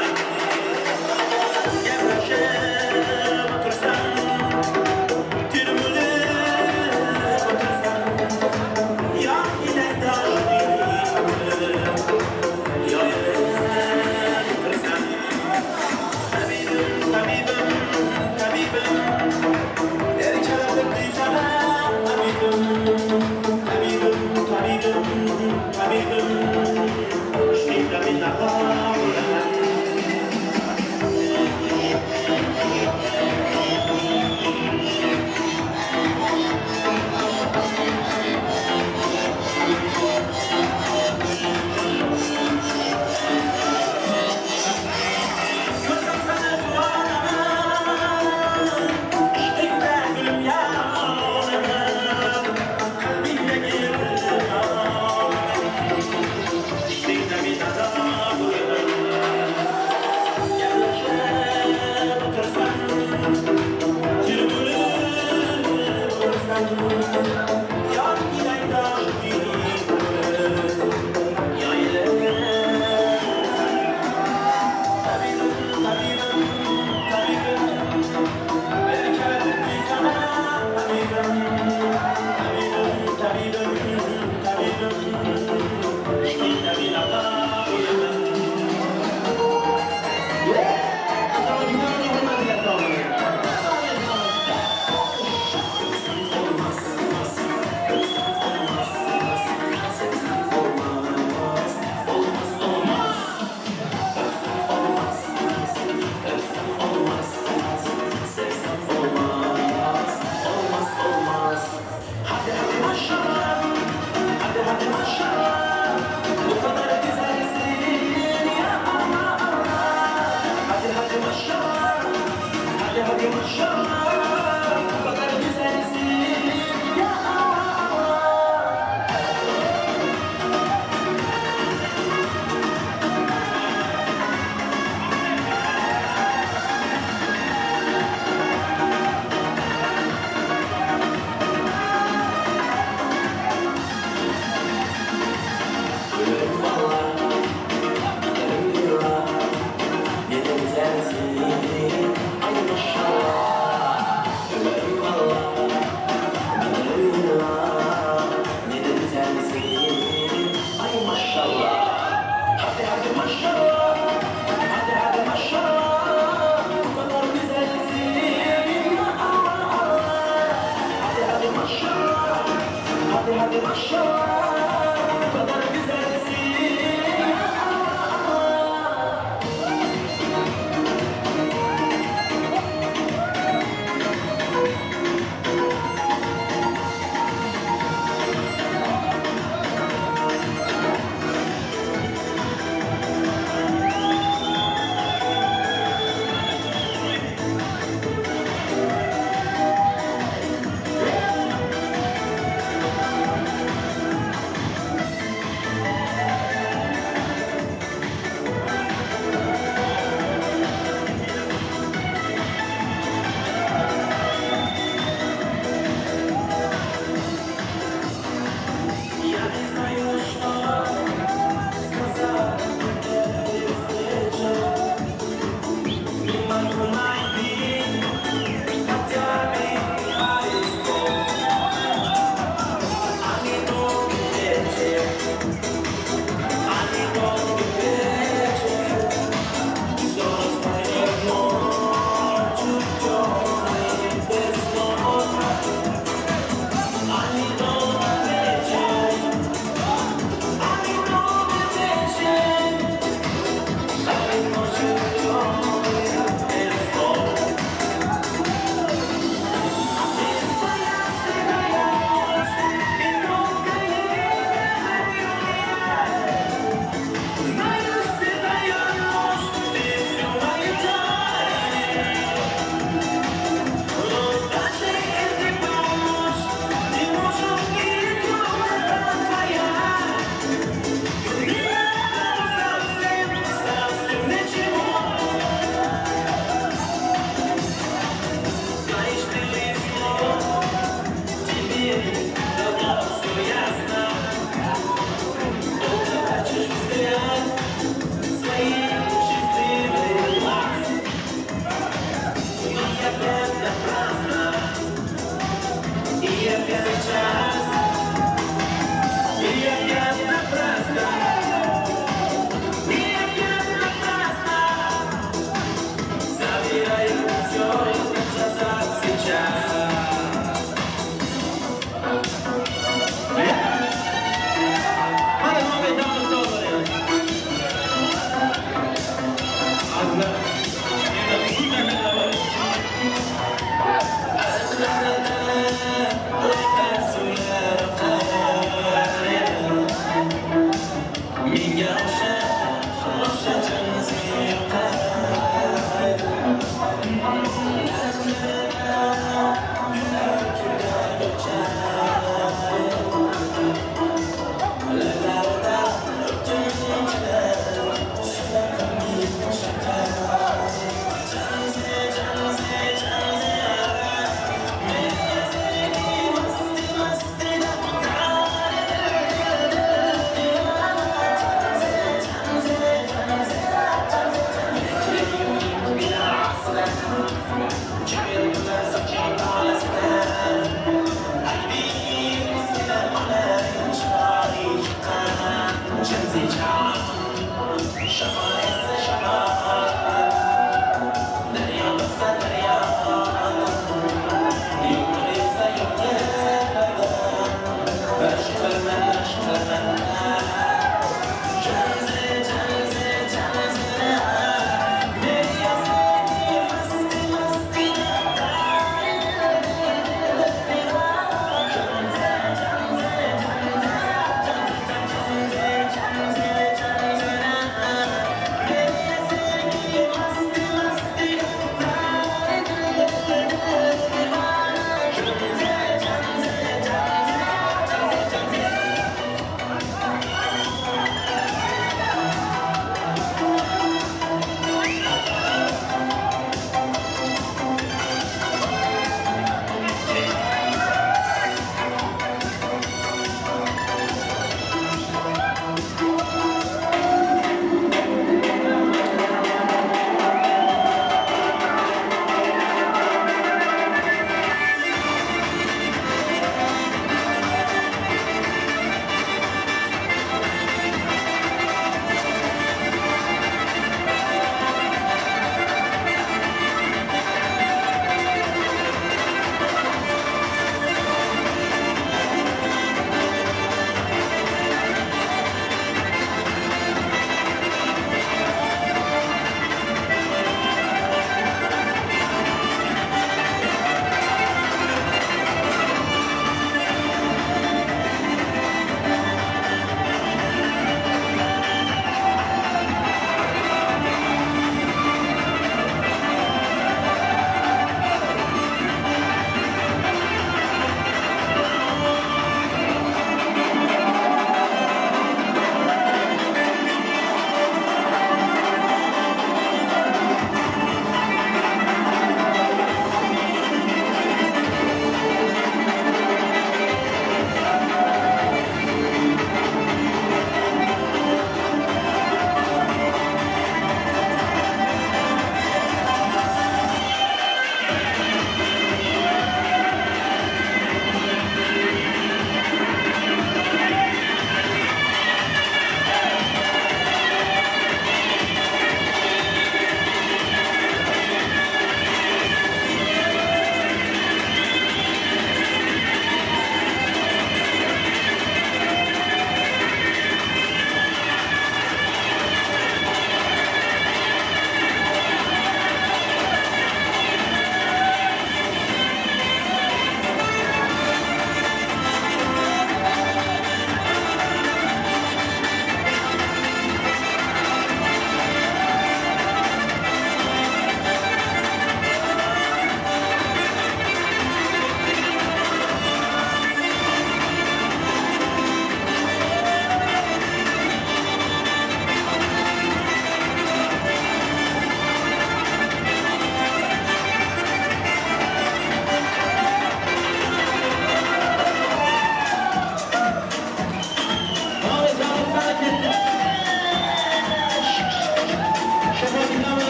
S9: hadi maşallah, bu kadar güzelsin ya Allah Allah. Ölürüm valla, giderim yıla, ne de güzelsin, ay maşallah. Ölürüm valla, giderim yıla, ne de güzelsin, ay maşallah. Hadi hadi maşallah, hadi hadi maşallah, bu kadar güzelsin ya Allah Allah. Hadi hadi maşallah, hadi hadi maşallah, bu kadar güzelsin ya Allah Allah. Я не знаю, что сказать этой встрече. Не могу найти хотя бы пару слов. А не долгий вечер, а не долгий вечер, что растает ночью темной без ног. А не долгий вечер, а не долгий вечер, станет ночью темной без слов. Ты своя, ты даешь, и только верю я. Знаешь, ты даешь, ты всю мою тайну. Но даже этой помощь не может быть твоя. Мне совсем, совсем ничего. Знаешь, ты легко, теперь давно все ясно. Долго прячешь взгляд своих счастливых глаз. Но я опять напрасно, и опять час, и опять напрасно, и опять напрасно. Забираю все назад сейчас. Mana davom etamiz, sog' bo'ling. Azizlar, endi uzun shaklda bor. Menga o'xshab o'xshab Shakar.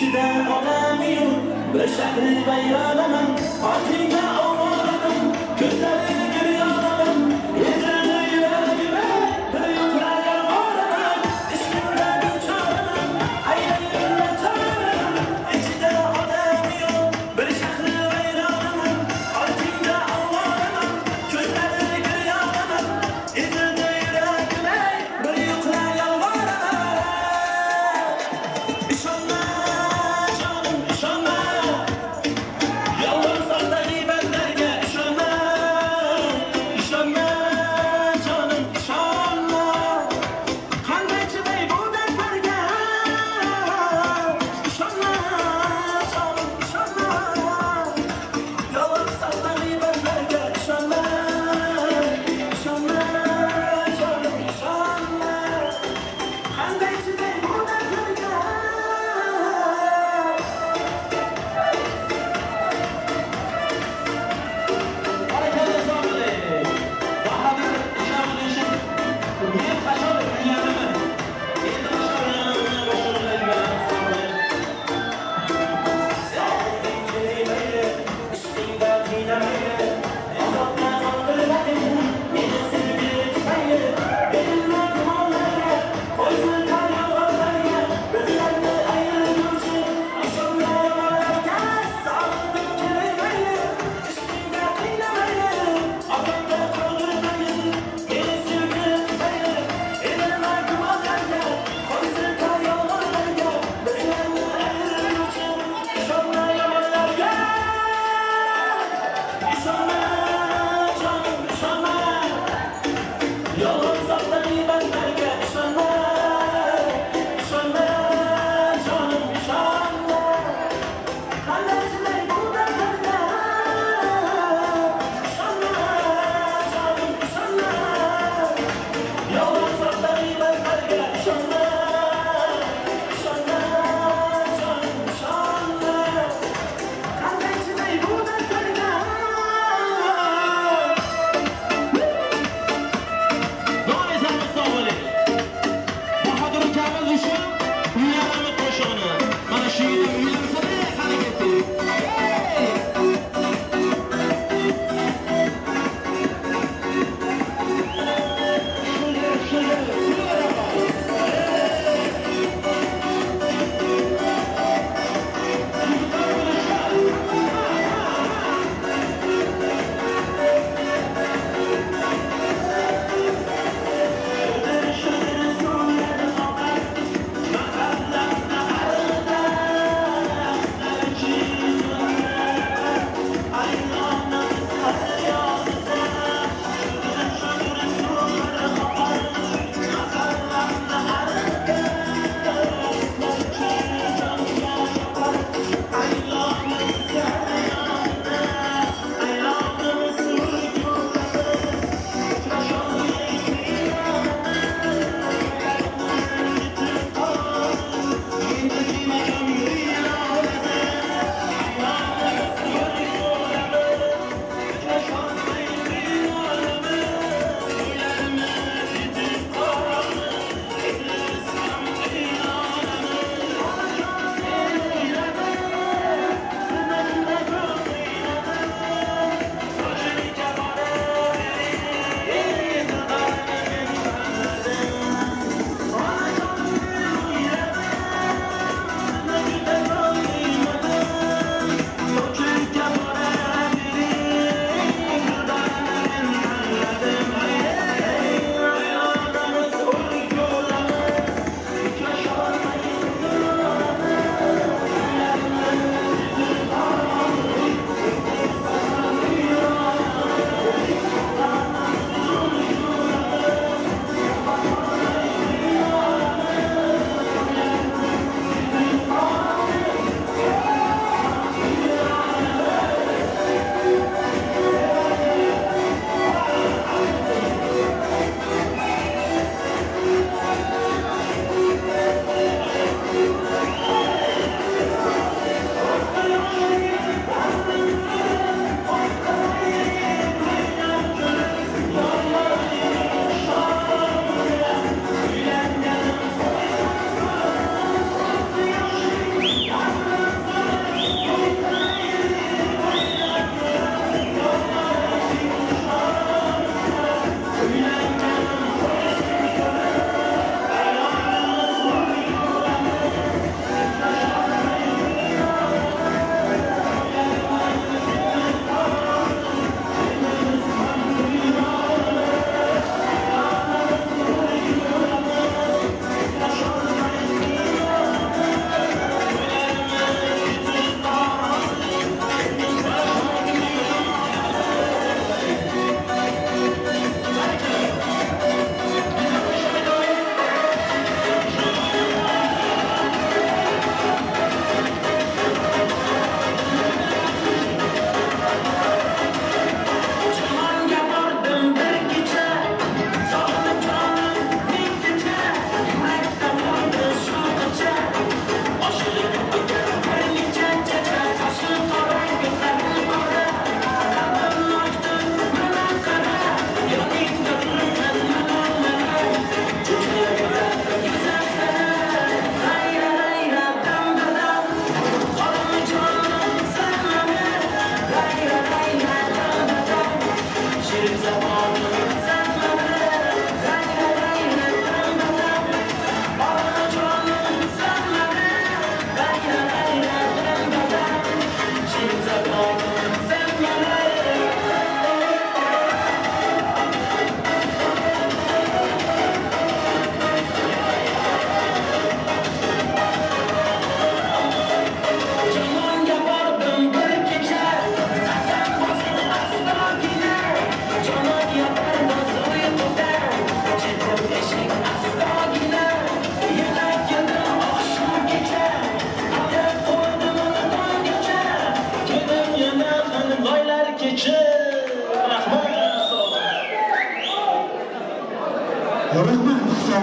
S9: Ichida odami yo'q bir shahri vayronaman. Ortingda ovoraman, ko'zlari giryonaman. Ezildi yuragim, bir yuqra yolvoraman. Ishqimda bechoraman, aylayim nachoraman. Ichida odami yo'q bir shahri vayronaman. Ortingda ovoraman, ko'zlari giryonaman. Ezildi yuragim, bir yuqra yolvoraman. Ishonma jonim, ishonma. Yolg'on soxta g'iybatlarga ishonma.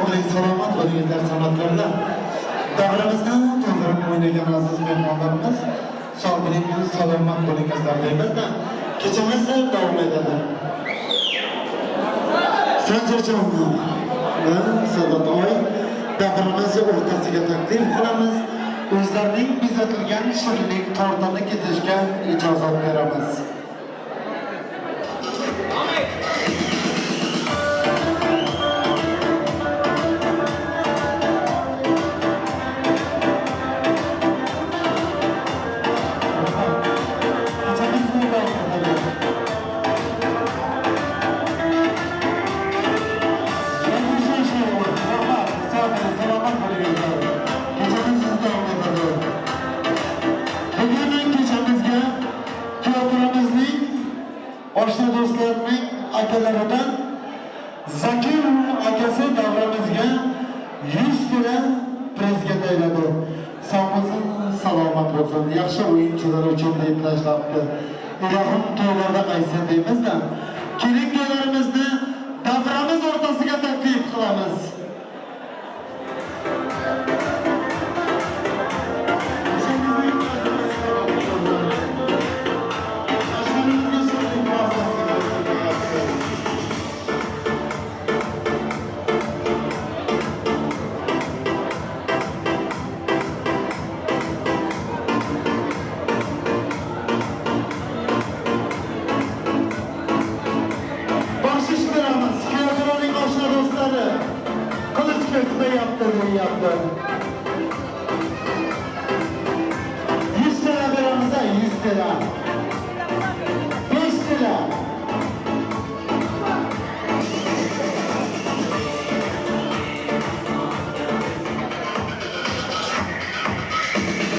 S7: Sog' salomat bo'linglar san'atkorlar. Davramizdan to'ldirib o'ynagan aziz mehmonlarimiz, sog' bo'ling, salomat bo'linglar deymizda. Kechamiz davom etadi. Sanjarjon va Sadotoy davramiz o'rtasiga taklif qilamiz. O'zlarining bezatilgan shirinlik tortini kesishga ijozat beramiz. Oshna do'stlarning akalaridan Zakir akasi davramizga 100 tilla prezga tayladi. Sog' bo'lsin, salomat bo'lsin. Yaxshi o'yinchilar uchun deb tashlabdi. Ilohim to'ylarda qaytsin deymizda. Kelin kuyovlarimizni davramiz o'rtasiga taklif qilamiz. Yaptı. 100 lira beramiz, 100 lira. 5 lira.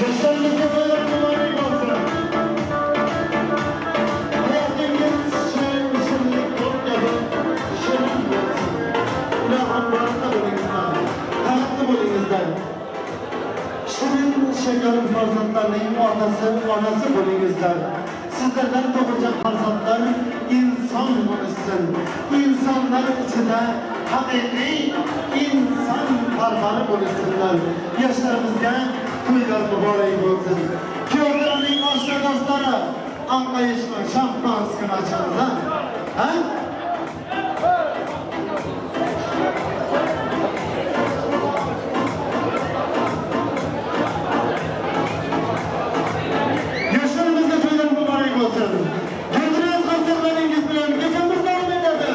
S7: Yaşlarımızda böyle mübarek olsun. Hayatınız şirinlik olmadı, şirin olsun. İlahım baraka bo'lingizlar. Baxtli bo'lingizlar. Shirin shakar farzandlarning otasi, onasi bo'lingizlar. Sizlardan tug'ilgan farzandlar inson bo'lsin. Insonlar ichida haqiqiy inson parvari bo'lsinlar. Yoshlarimizga to'ylar muborak bo'lsin. Kuyovlarning oshna do'stlari, anqayishma, shampanskini ochamiz, ha? Ha? Güldürüz konserleringiz bilan gecamiz davom etadi.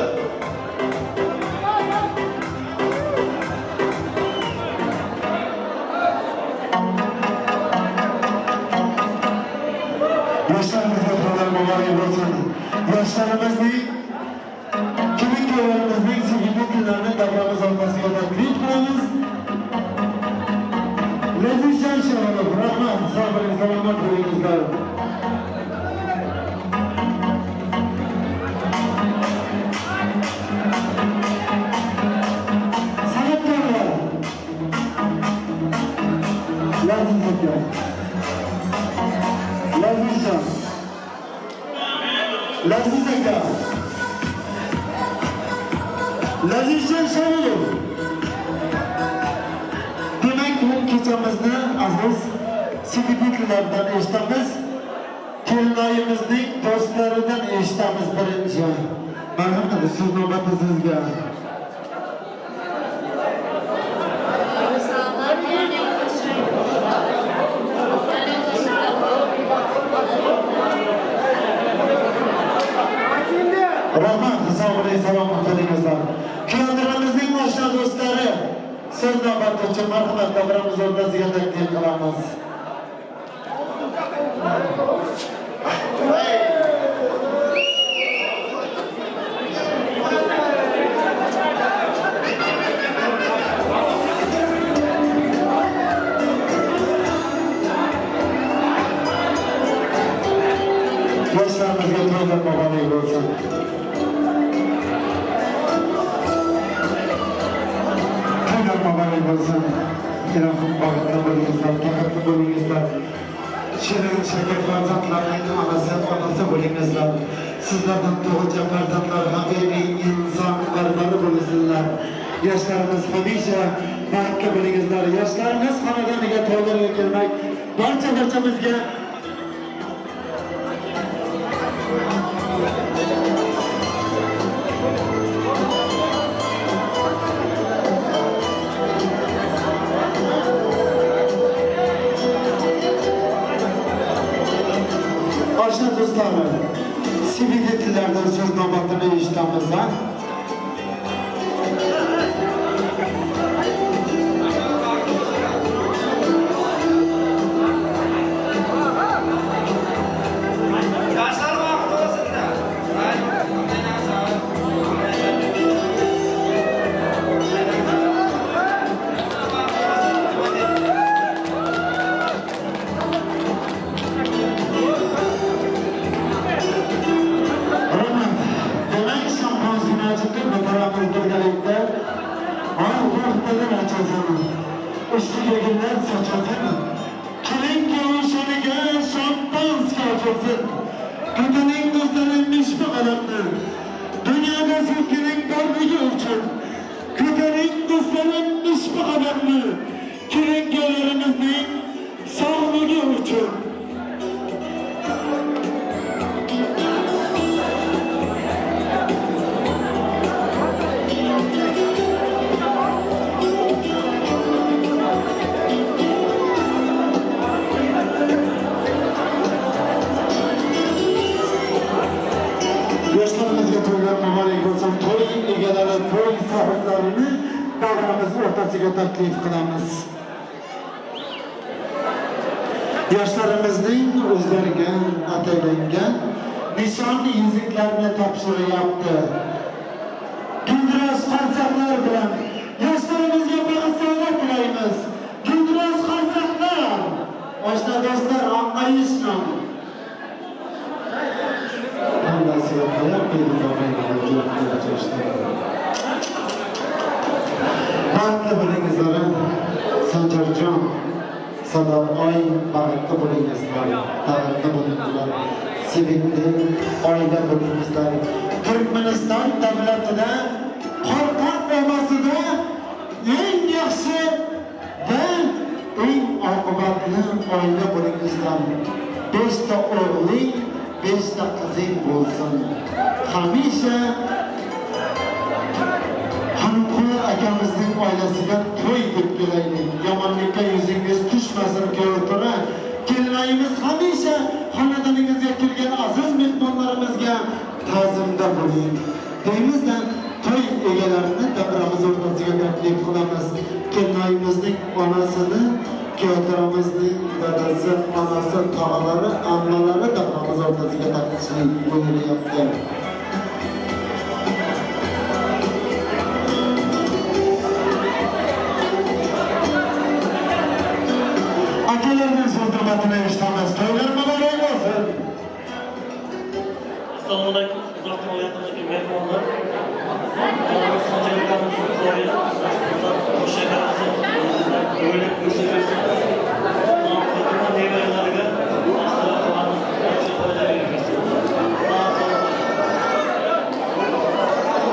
S7: Yoshlarimizga to'ylar muborak bo'lsin. Yoshlarimizning, kelin kuyovlarimizning sevimli kunlarini davramiz o'rtasiga taklif qilamiz. Lazizjon Sharonov, rahmat, sog' bo'ling, salomat bo'lingizlar. Lazizjon, Laziz aka, Lazizjon Sharonov. Demak, bu kechamizni aziz sevgililardan eshitamiz, kelinoyimizning do'stlaridan eshitamiz birinchi. Marhamat, so'z navbati sizga. Rahmat, sog' bo'ling, salomat bo'lingizlar. Kuyovlarimizning oshna do'stlari, so'z navbati uchun marhamat, davramiz o'rtasiga taklif qilamiz. Yoshlarimizga to'ylar muborak bo'lsin. To'ylar muborak bo'lsin. Ilohim baxtli bo'lingizlar, baxtli bo'lingizlar. Shirin shakar farzandlarning onasi, onasi bo'lingizlar. Sizlardan tug'ilgan farzandlar haqiqiy inson parvari bo'lsinlar. Yoshlarimiz hamisha baxtli bo'lingizlar. Yoshlarimiz xonadoniga to'ylarga kelmak barcha-barchamizga Oshna do'stlar, sivilitlilerden söz növbetini eshitamiz. Taklif qilamiz. Yoshlarimizning o'zlariga atalangan nishon yuzuklarni topshiryapti. Guldiroz qarsaklar bilan yoshlarimizga baxt sog'lik tilaymiz. Guldiroz qarsaklar. Oshna do'stlar, anlayishmi? Hammasiga hayot berdi. Baxtli bo'lingizlar, Sanjarjon, Sadat oy, baxtli bo'lingizlar, baxtli bo'lingizlar, sevimli oila bo'lingizlar. Turkmaniston davlatida Qorqoq obasida eng yaxshi va eng oqibatli oila bo'lingizlar. 5 ta o'g'ling, 5 ta qizing bo'lsin. Hamisha Xonqul akamizning oilasiga to'y deb kelaylik. Yomonlikka yuzingiz tushmasin, ko'rtura. Kelmaymiz hamisha xonadoningizga kelgan aziz mehmonlarimizga ta'zimda bo'ling. Deymizda to'y egalarini davramiz o'rtasiga taklif qilamiz. Kelinoyimizning onasini, kuyovtaramizning dadasi, onasi, tog'alari, ammalari davramiz o'rtasiga taklif buyuryapti. To'ylar muborak bo'lsin.
S10: Assalomu alaykum, uzoqdan va yaqindagi mehmonlar.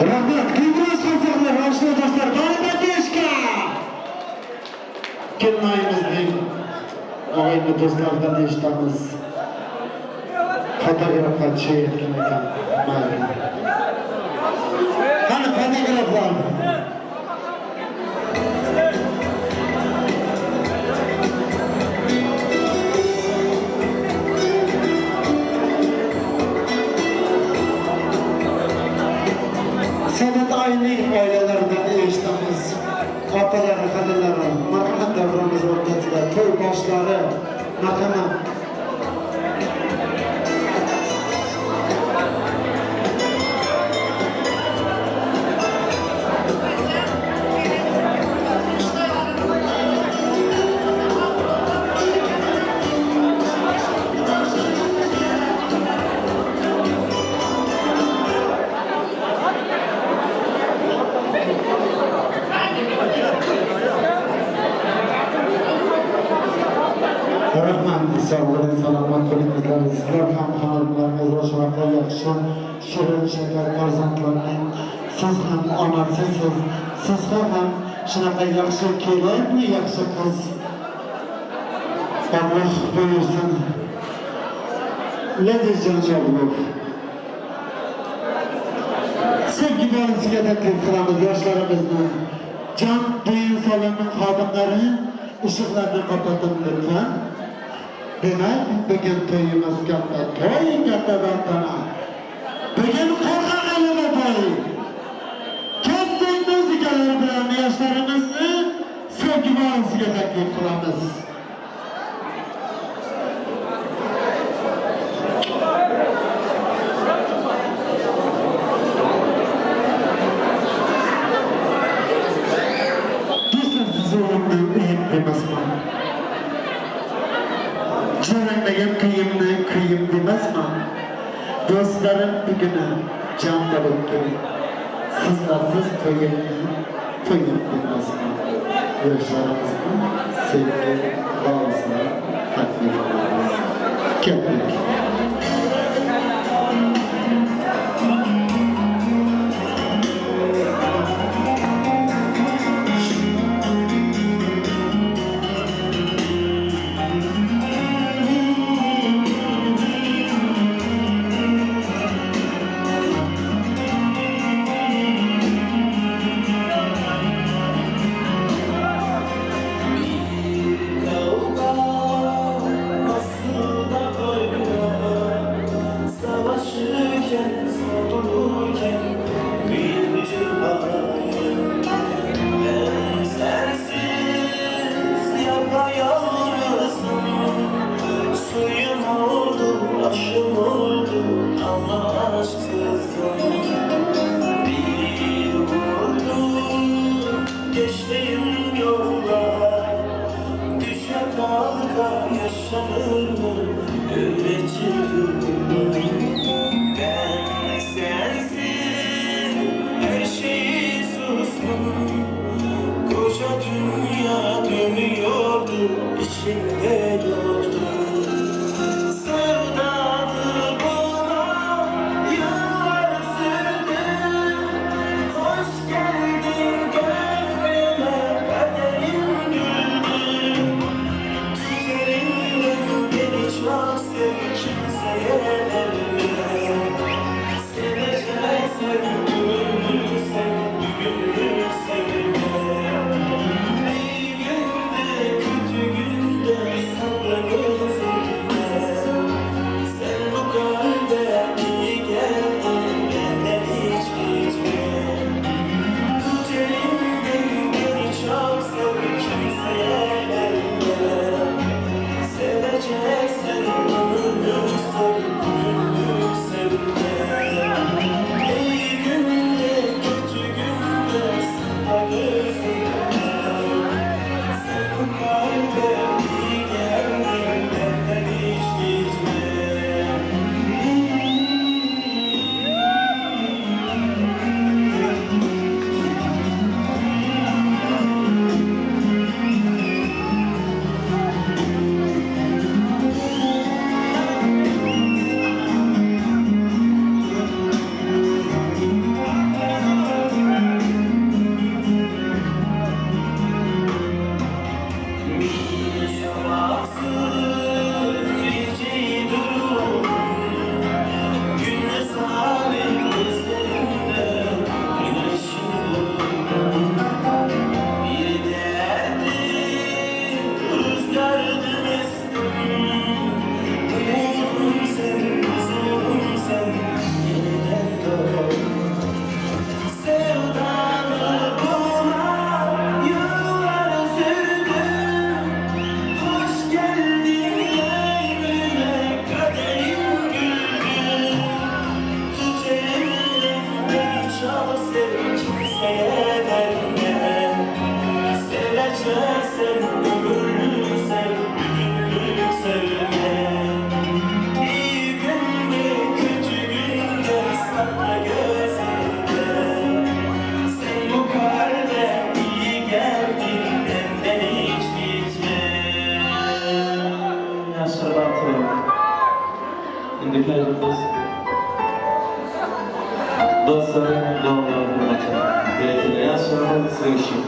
S7: Rahmat, guldiroz qarsaklar, oshna do'stlar, baraka. Kelinoyimizning og'ayni do'stlardan eshitamiz. Fotograflar tushayotgan ekan. Mayli. Qani fotograflar? Sadat oyning oilalaridan eshitamiz. Opalari, xalalari, marhamat davramiz o'rtasida to'y boshlari, marhamat. Salomat bo'lingizlar. Sizlar ham xonadonlaringizda shunaqa yaxshi shirin shakar farzandlarning siz ham onasisiz, Sizga ham shunaqa yaxshi kelin, yaxshi qiz Alloh buyursin. Lazizjon Jobirov. Sevgi valsiga taklif qilamiz yoshlarimizni. Jam düğün salonining xodimlari ishiqlarni qopating lütfen. Demak, bugun to'yimiz katta to'y, katta tantana. Bugun qo'rqoq g'alaba to'y. Katta muzikalar bilan yoshlarimizni sevgi valsiga taklif qilamiz. Demasman. Jaranglagan kuyimni kuyim demasman. Do'stlarim buguni jam bo'lib keling. Sizlarsiz to'yimni to'yim demasman. Yoshlarimizni sevgi valsga taklif qilamiz. Ketdik.
S10: Dostlarım, doğumlarım,
S11: Следующий.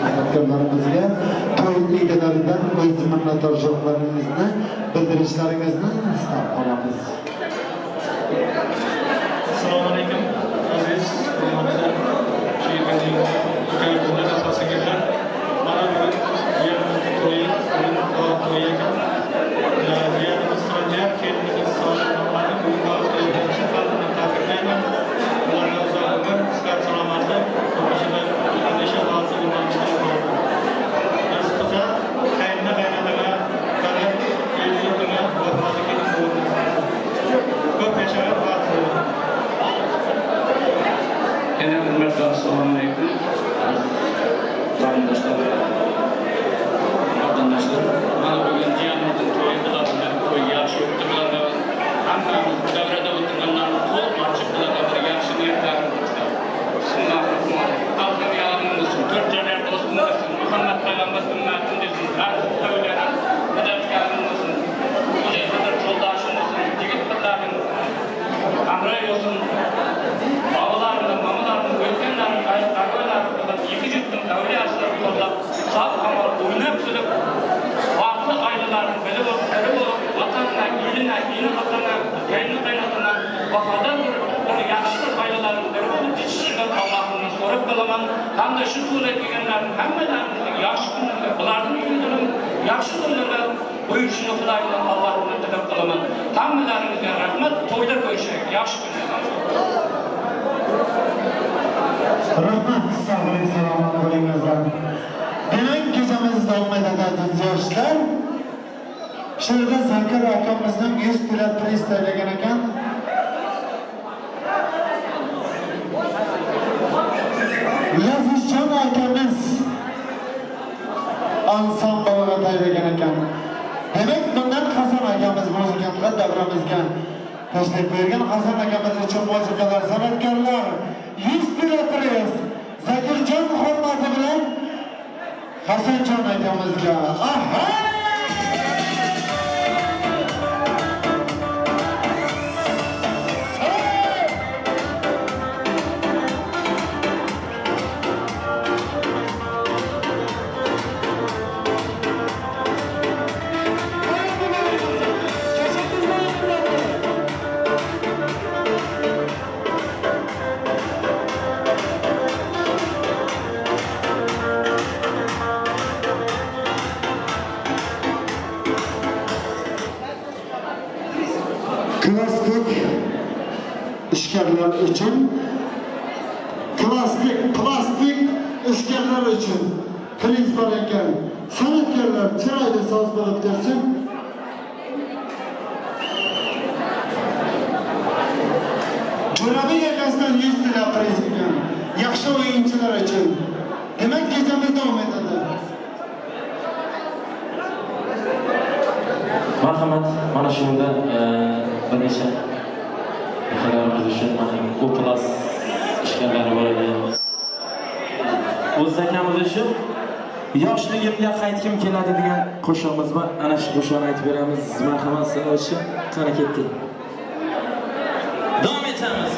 S7: Hakamlarimizga to'y egalaridan o'z minnatdorchiliklarimizni bildirishlaringizni istab qolamiz.
S4: Assalomu alaykum aziz hurmatli uka-ukalar, opa-singillar. Mana bugun jiyanimizning to'yi, to'yi ekan. Jiyanimiz Sanjar, kelinimiz Solihaxonimni bugun to'yi chin qalbimdan tabriklayman. Ularga uzoq umr, sihat, salomatlik, hamisha baxtli bo'lishini tilayman. Nasib qilsa, qaynona qaynotanga, qani el yurtimga vafoli kelin bo'lsin. Ko'p yashab baxtli bo'ling.
S8: Yana bir marta assalomu alaykum. Qarindoshlar va vatandoshlar. Mana bugun jiyanimizning to'yi, bularning to'yi yaxshi o'tdi. Bularga hammamiz davrada o'tirganlarni qo'l ochib, bularga bir yaxshi niyatlarimizni tilab. Bismillahirrohmanirrohim. Xalqim yorim bo'lsin, to'rt janar do'stim bo'lsin, Muhammad payg'ambar ummatim desin, aziz avliyolar madadkorim bo'lsin, Xudoy yo'ldoshim bo'lsin, yigit qizlarim hamroh bo'lsin. Babalarimdan, mamalarimdan, o'tganlarim, aqoylarim, ikki yurtning avliyosini qo'llab, sog' omon o'ynab kulib, baxtli oilalarning biri bo'lib, biri bo'lib, vatanına, eline, ini vatana, qayni qaynotana vafodor bir yaxshi bir oilalarning biri bo'lib yetishishini Allohimdan so'rab qolaman. Hamda shu to'yga kelganlarning hammalarimizning yaxshi kunlarga, bularning uyini yaxshi kunlarga buyurishini Xudoyimdan Allohimdan tilab qolaman. Hammalaringizga rahmat. To'yda ko'rishaylik. Yaxshi kunlar.
S7: Rahmat, sog' bo'ling, salomat bo'lingizlar. Demak, kechamiz davom etadi aziz yoshlar. Shu yerda Zakir akamizning 100 tilla priz tayyorlagan ekan. Lazizjon akamiz ansamblga tayyorlagan ekan. Demak, bundan Hasan akamiz musiqa davramizga tashrif buyurgan. Hasan akamiz uchun musiqalar, san'atkorlar 100 tilla priz Zakirjon hurmati bilan Hasanjon akamizga. Aha! Klassik ishkarlar uchun, plastik plastik ishkarlar uchun priz bor ekan. San'atkorlar chiroyli soz bo'lib tursin. Jo'rabek akasidan 100 tilla priz ekan. Yaxshi o'yinchilar uchun. Demak, kechamiz davom etadi.
S10: Marhamat, mana shunda bir necha akalarimiz uchun mana U plus ishkarlari bor edi. O'z akamiz uchun yoshligimga qaytgim keladi degan qo'shig'imiz bor. Ana shu qo'shiqni aytib beramiz. Marhamat, sizlar uchun. Qani ketdik. Davom etamiz.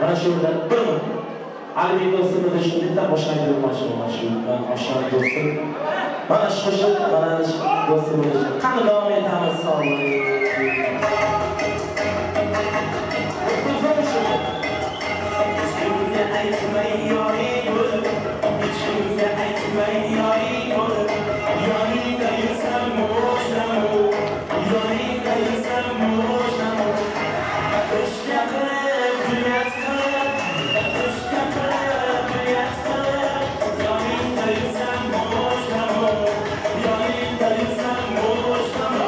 S10: Mana shu yerda bir Alibek do'stimiz uchun bitta qo'shiq aytib bermoqchi bo'lman, shu oshxona do'stim. Mana shu qo'shiq, mana shu do'stimiz uchun. Qani davom etamiz, sog' bo'ling.
S9: Hech kimga aytmay yoring bo'lib, hech kimga aytmay yoring bo'lib, yoningda yursam bo'shnamu, yoningda yursam bo'shnamu. Ishga qilib, kulyat qilib, ishga qilib, kulyat qilib, yoningda yursam bo'shnamu, yoningda yursam bo'shnamu.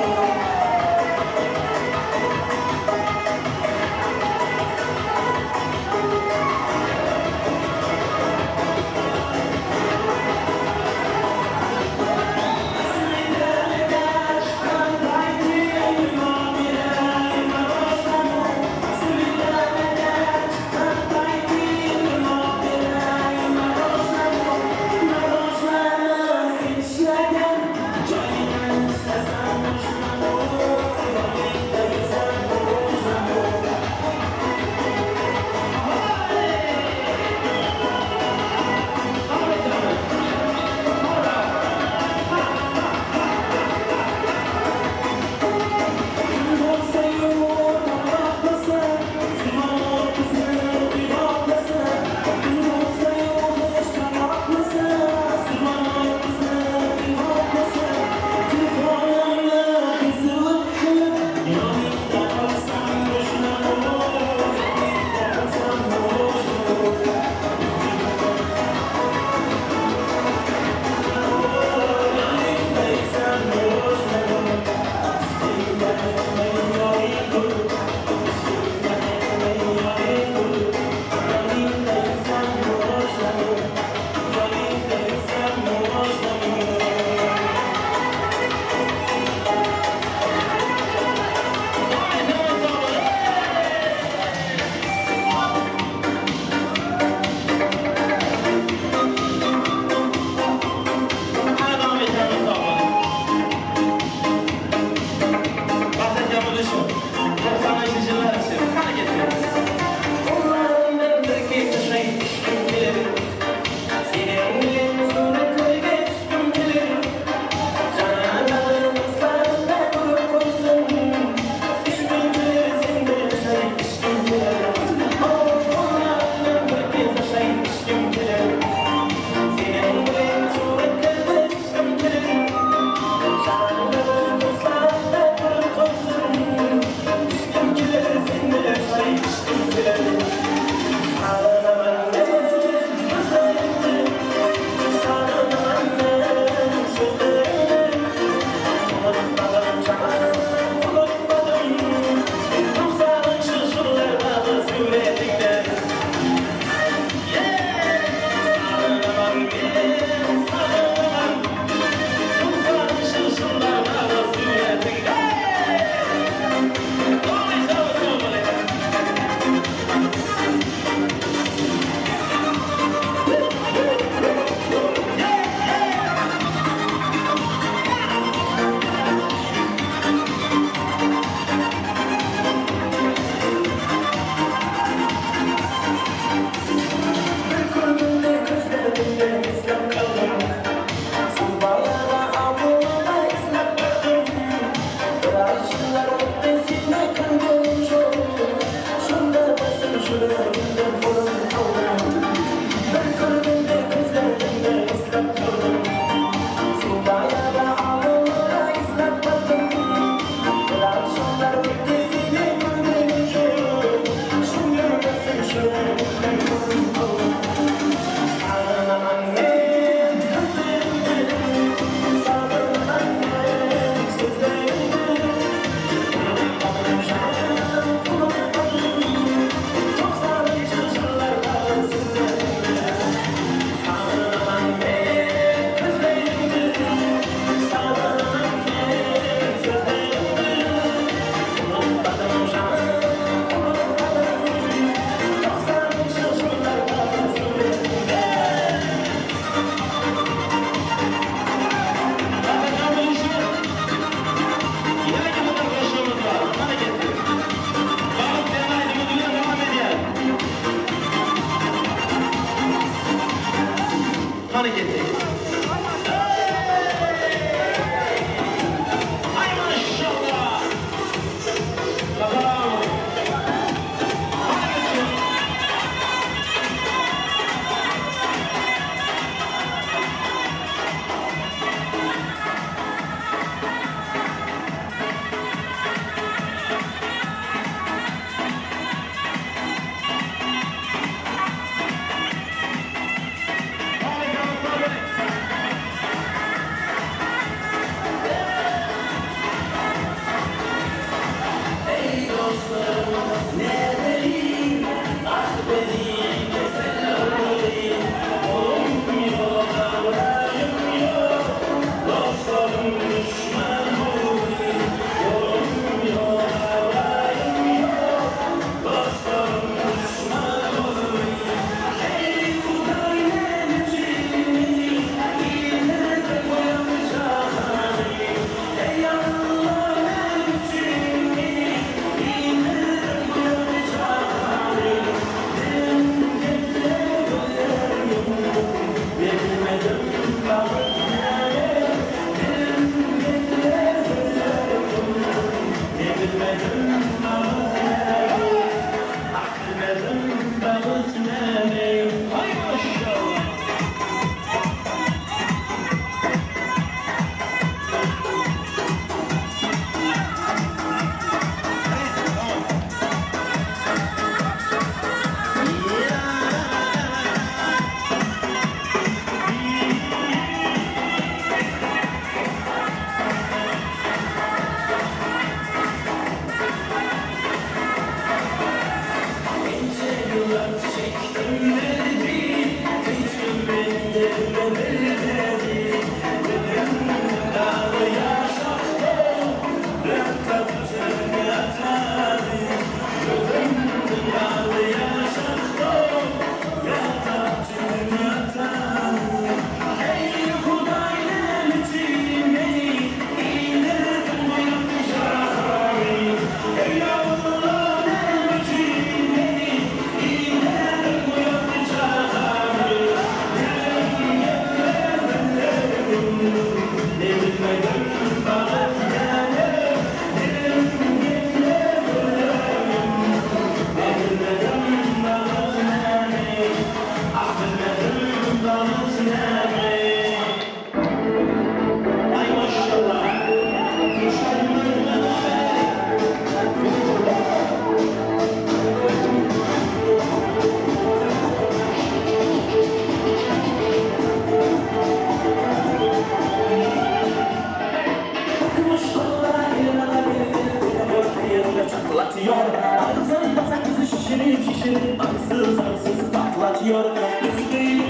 S9: Pişirip arsız arsız patlatıyor. Biz değil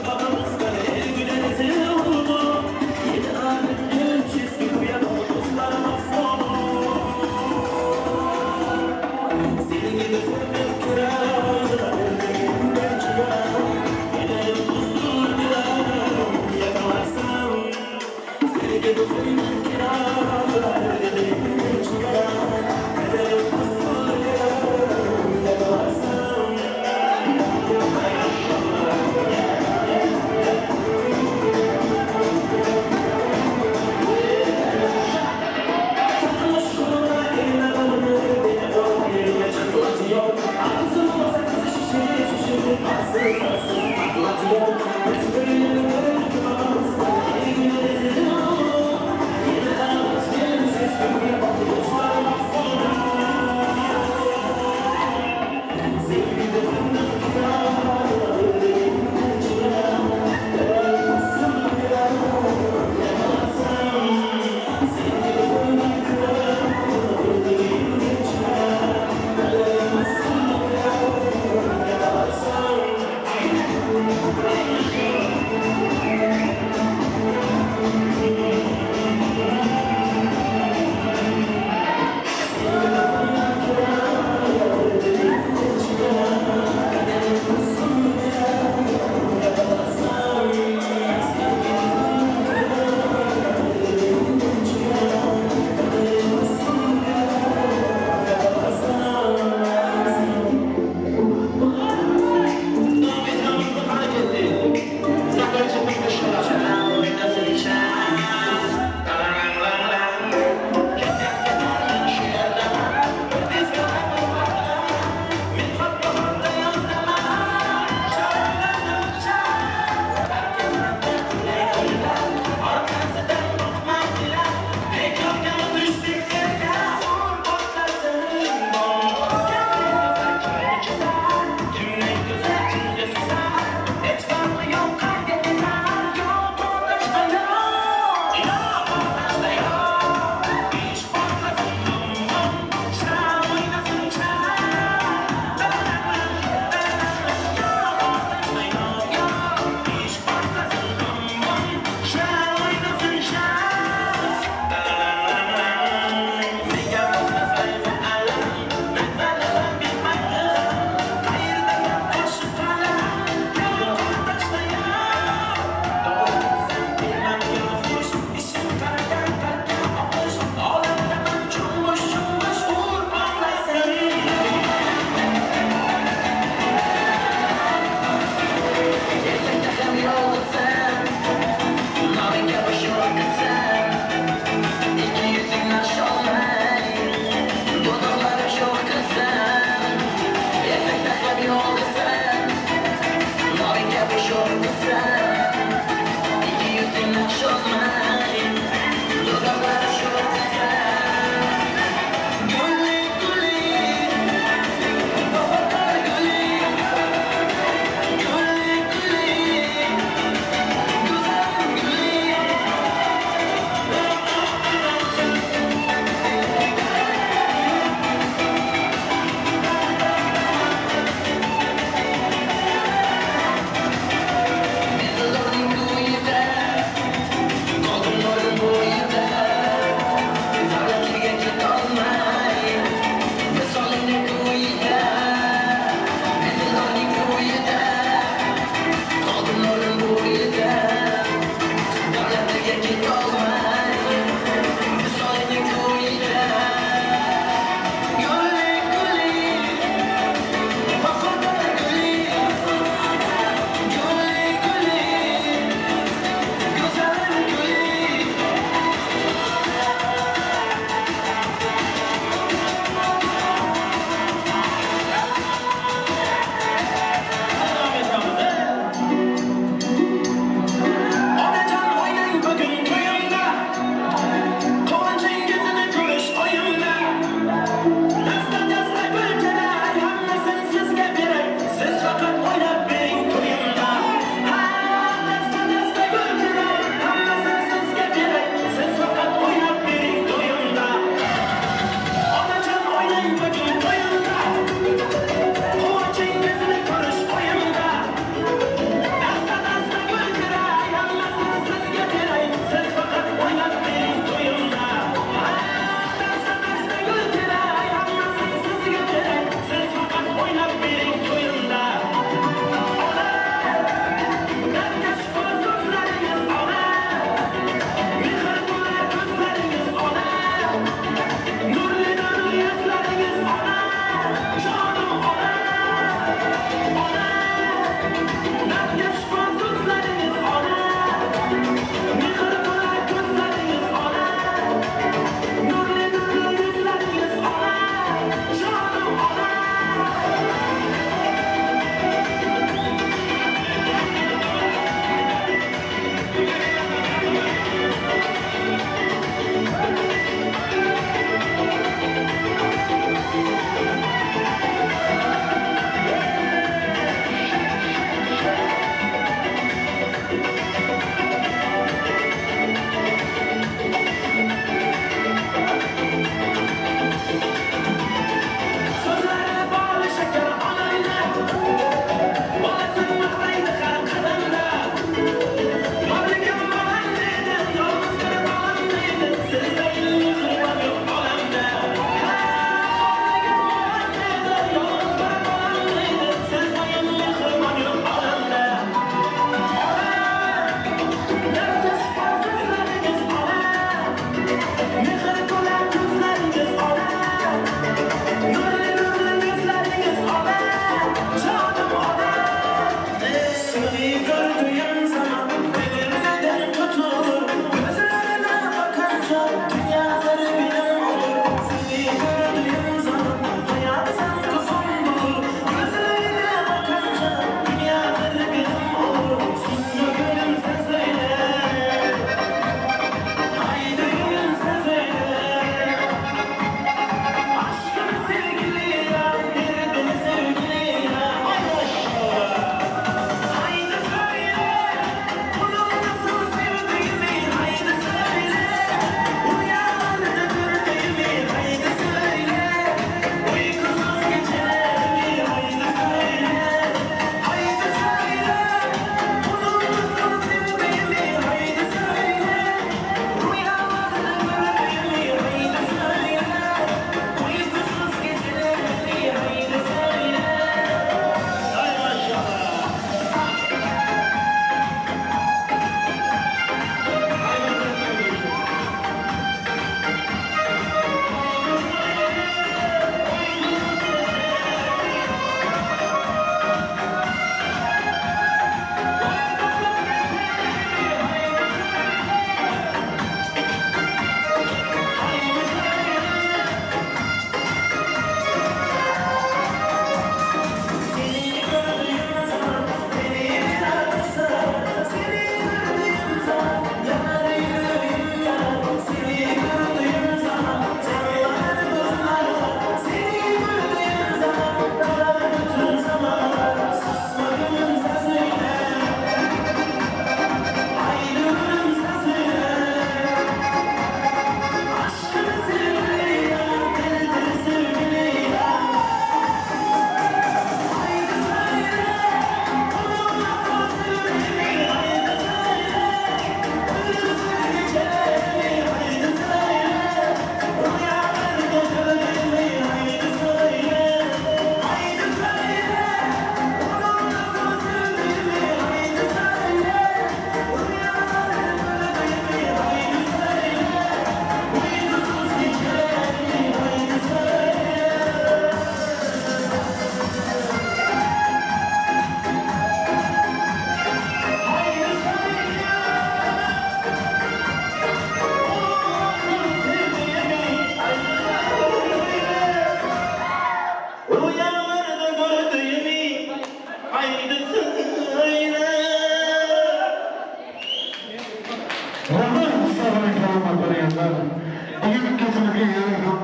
S9: babamızdan el güne rezil oldu. Yeni adet üç eski kıya dostlarım affoldu. Senin gibi sevmek kırar, çıkar. Giderim huzurlarım yakalarsam. Seni gibi sevmek kırar, çıkar. Giderim huzurlarım yakalarsam.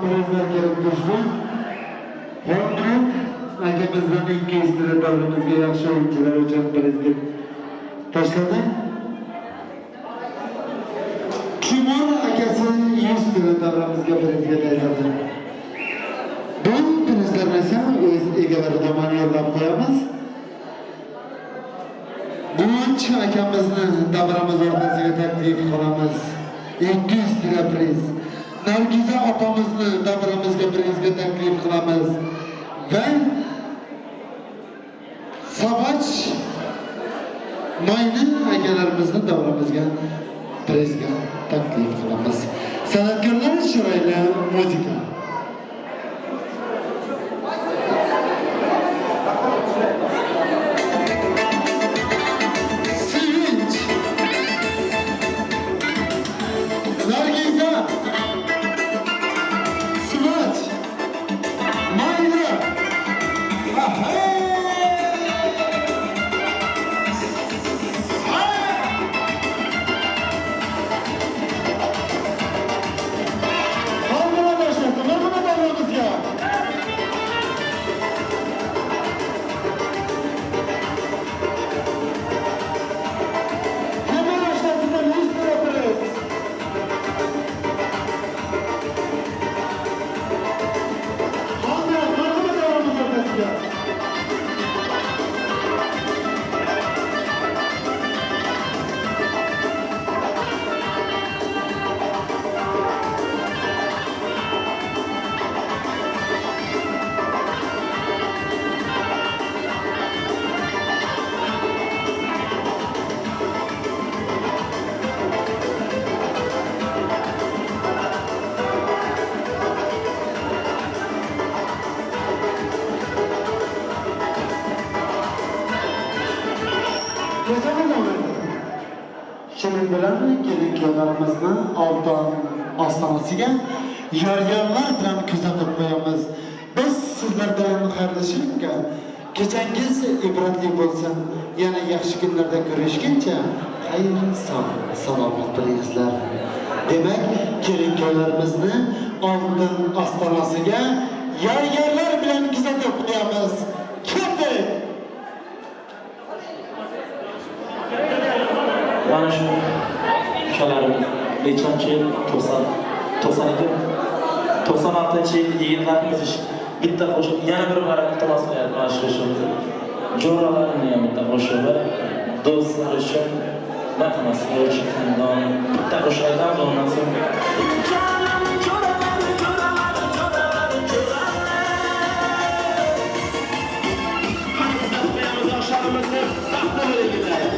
S7: prizlar kelib tushdi. Xolmurod akamizdan 200 lira davrimizga yaxshi o'yinchilar uchun prizga tashladi. Kimon akasi 100 lira davramizga prizga tashladi. Bu prizlarni esa o'z egalari tomon yo'llab qo'yamiz. Quvonch akamizni davramiz o'rtasiga taklif qilamiz. 200 lira priz. Nargiza opamizni davramizga prizga taklif qilamiz. Va Savach Mayni akalarimizni davramizga prizga taklif qilamiz. San'atkorlar chiroyli muzika. Sevinch, Nargiza, Sivach, Mayli. Shuning bilan kelin kuyovlarimizni oltin ostonasiga yor-yorlar bilan kuzatib qo'yamiz. Biz sizlar bilan xayrlashgunga kechangiz ibratli bo'lsin. Yana yaxshi kunlarda ko'rishguncha xayr, sog', salomat bo'lingizlar. Demak, kelin kuyovlarimizni oltin ostonasiga yor-yorlar bilan kuzatib qo'yamiz. Ketdik!
S10: Mana shu ukalarimiz nechanchi yil, 92, 96 yil yigitlarimiz bitta qo'shiq yana bir bor iltimos qilyapti mana shu qo'shiqni. Jo'ralarimni ham bitta qo'shig'i do'stlar uchun, marhamat, sizlar uchun ham bitta qo'shiq aytamiz, undan so'ng
S9: baxtli bo'ling.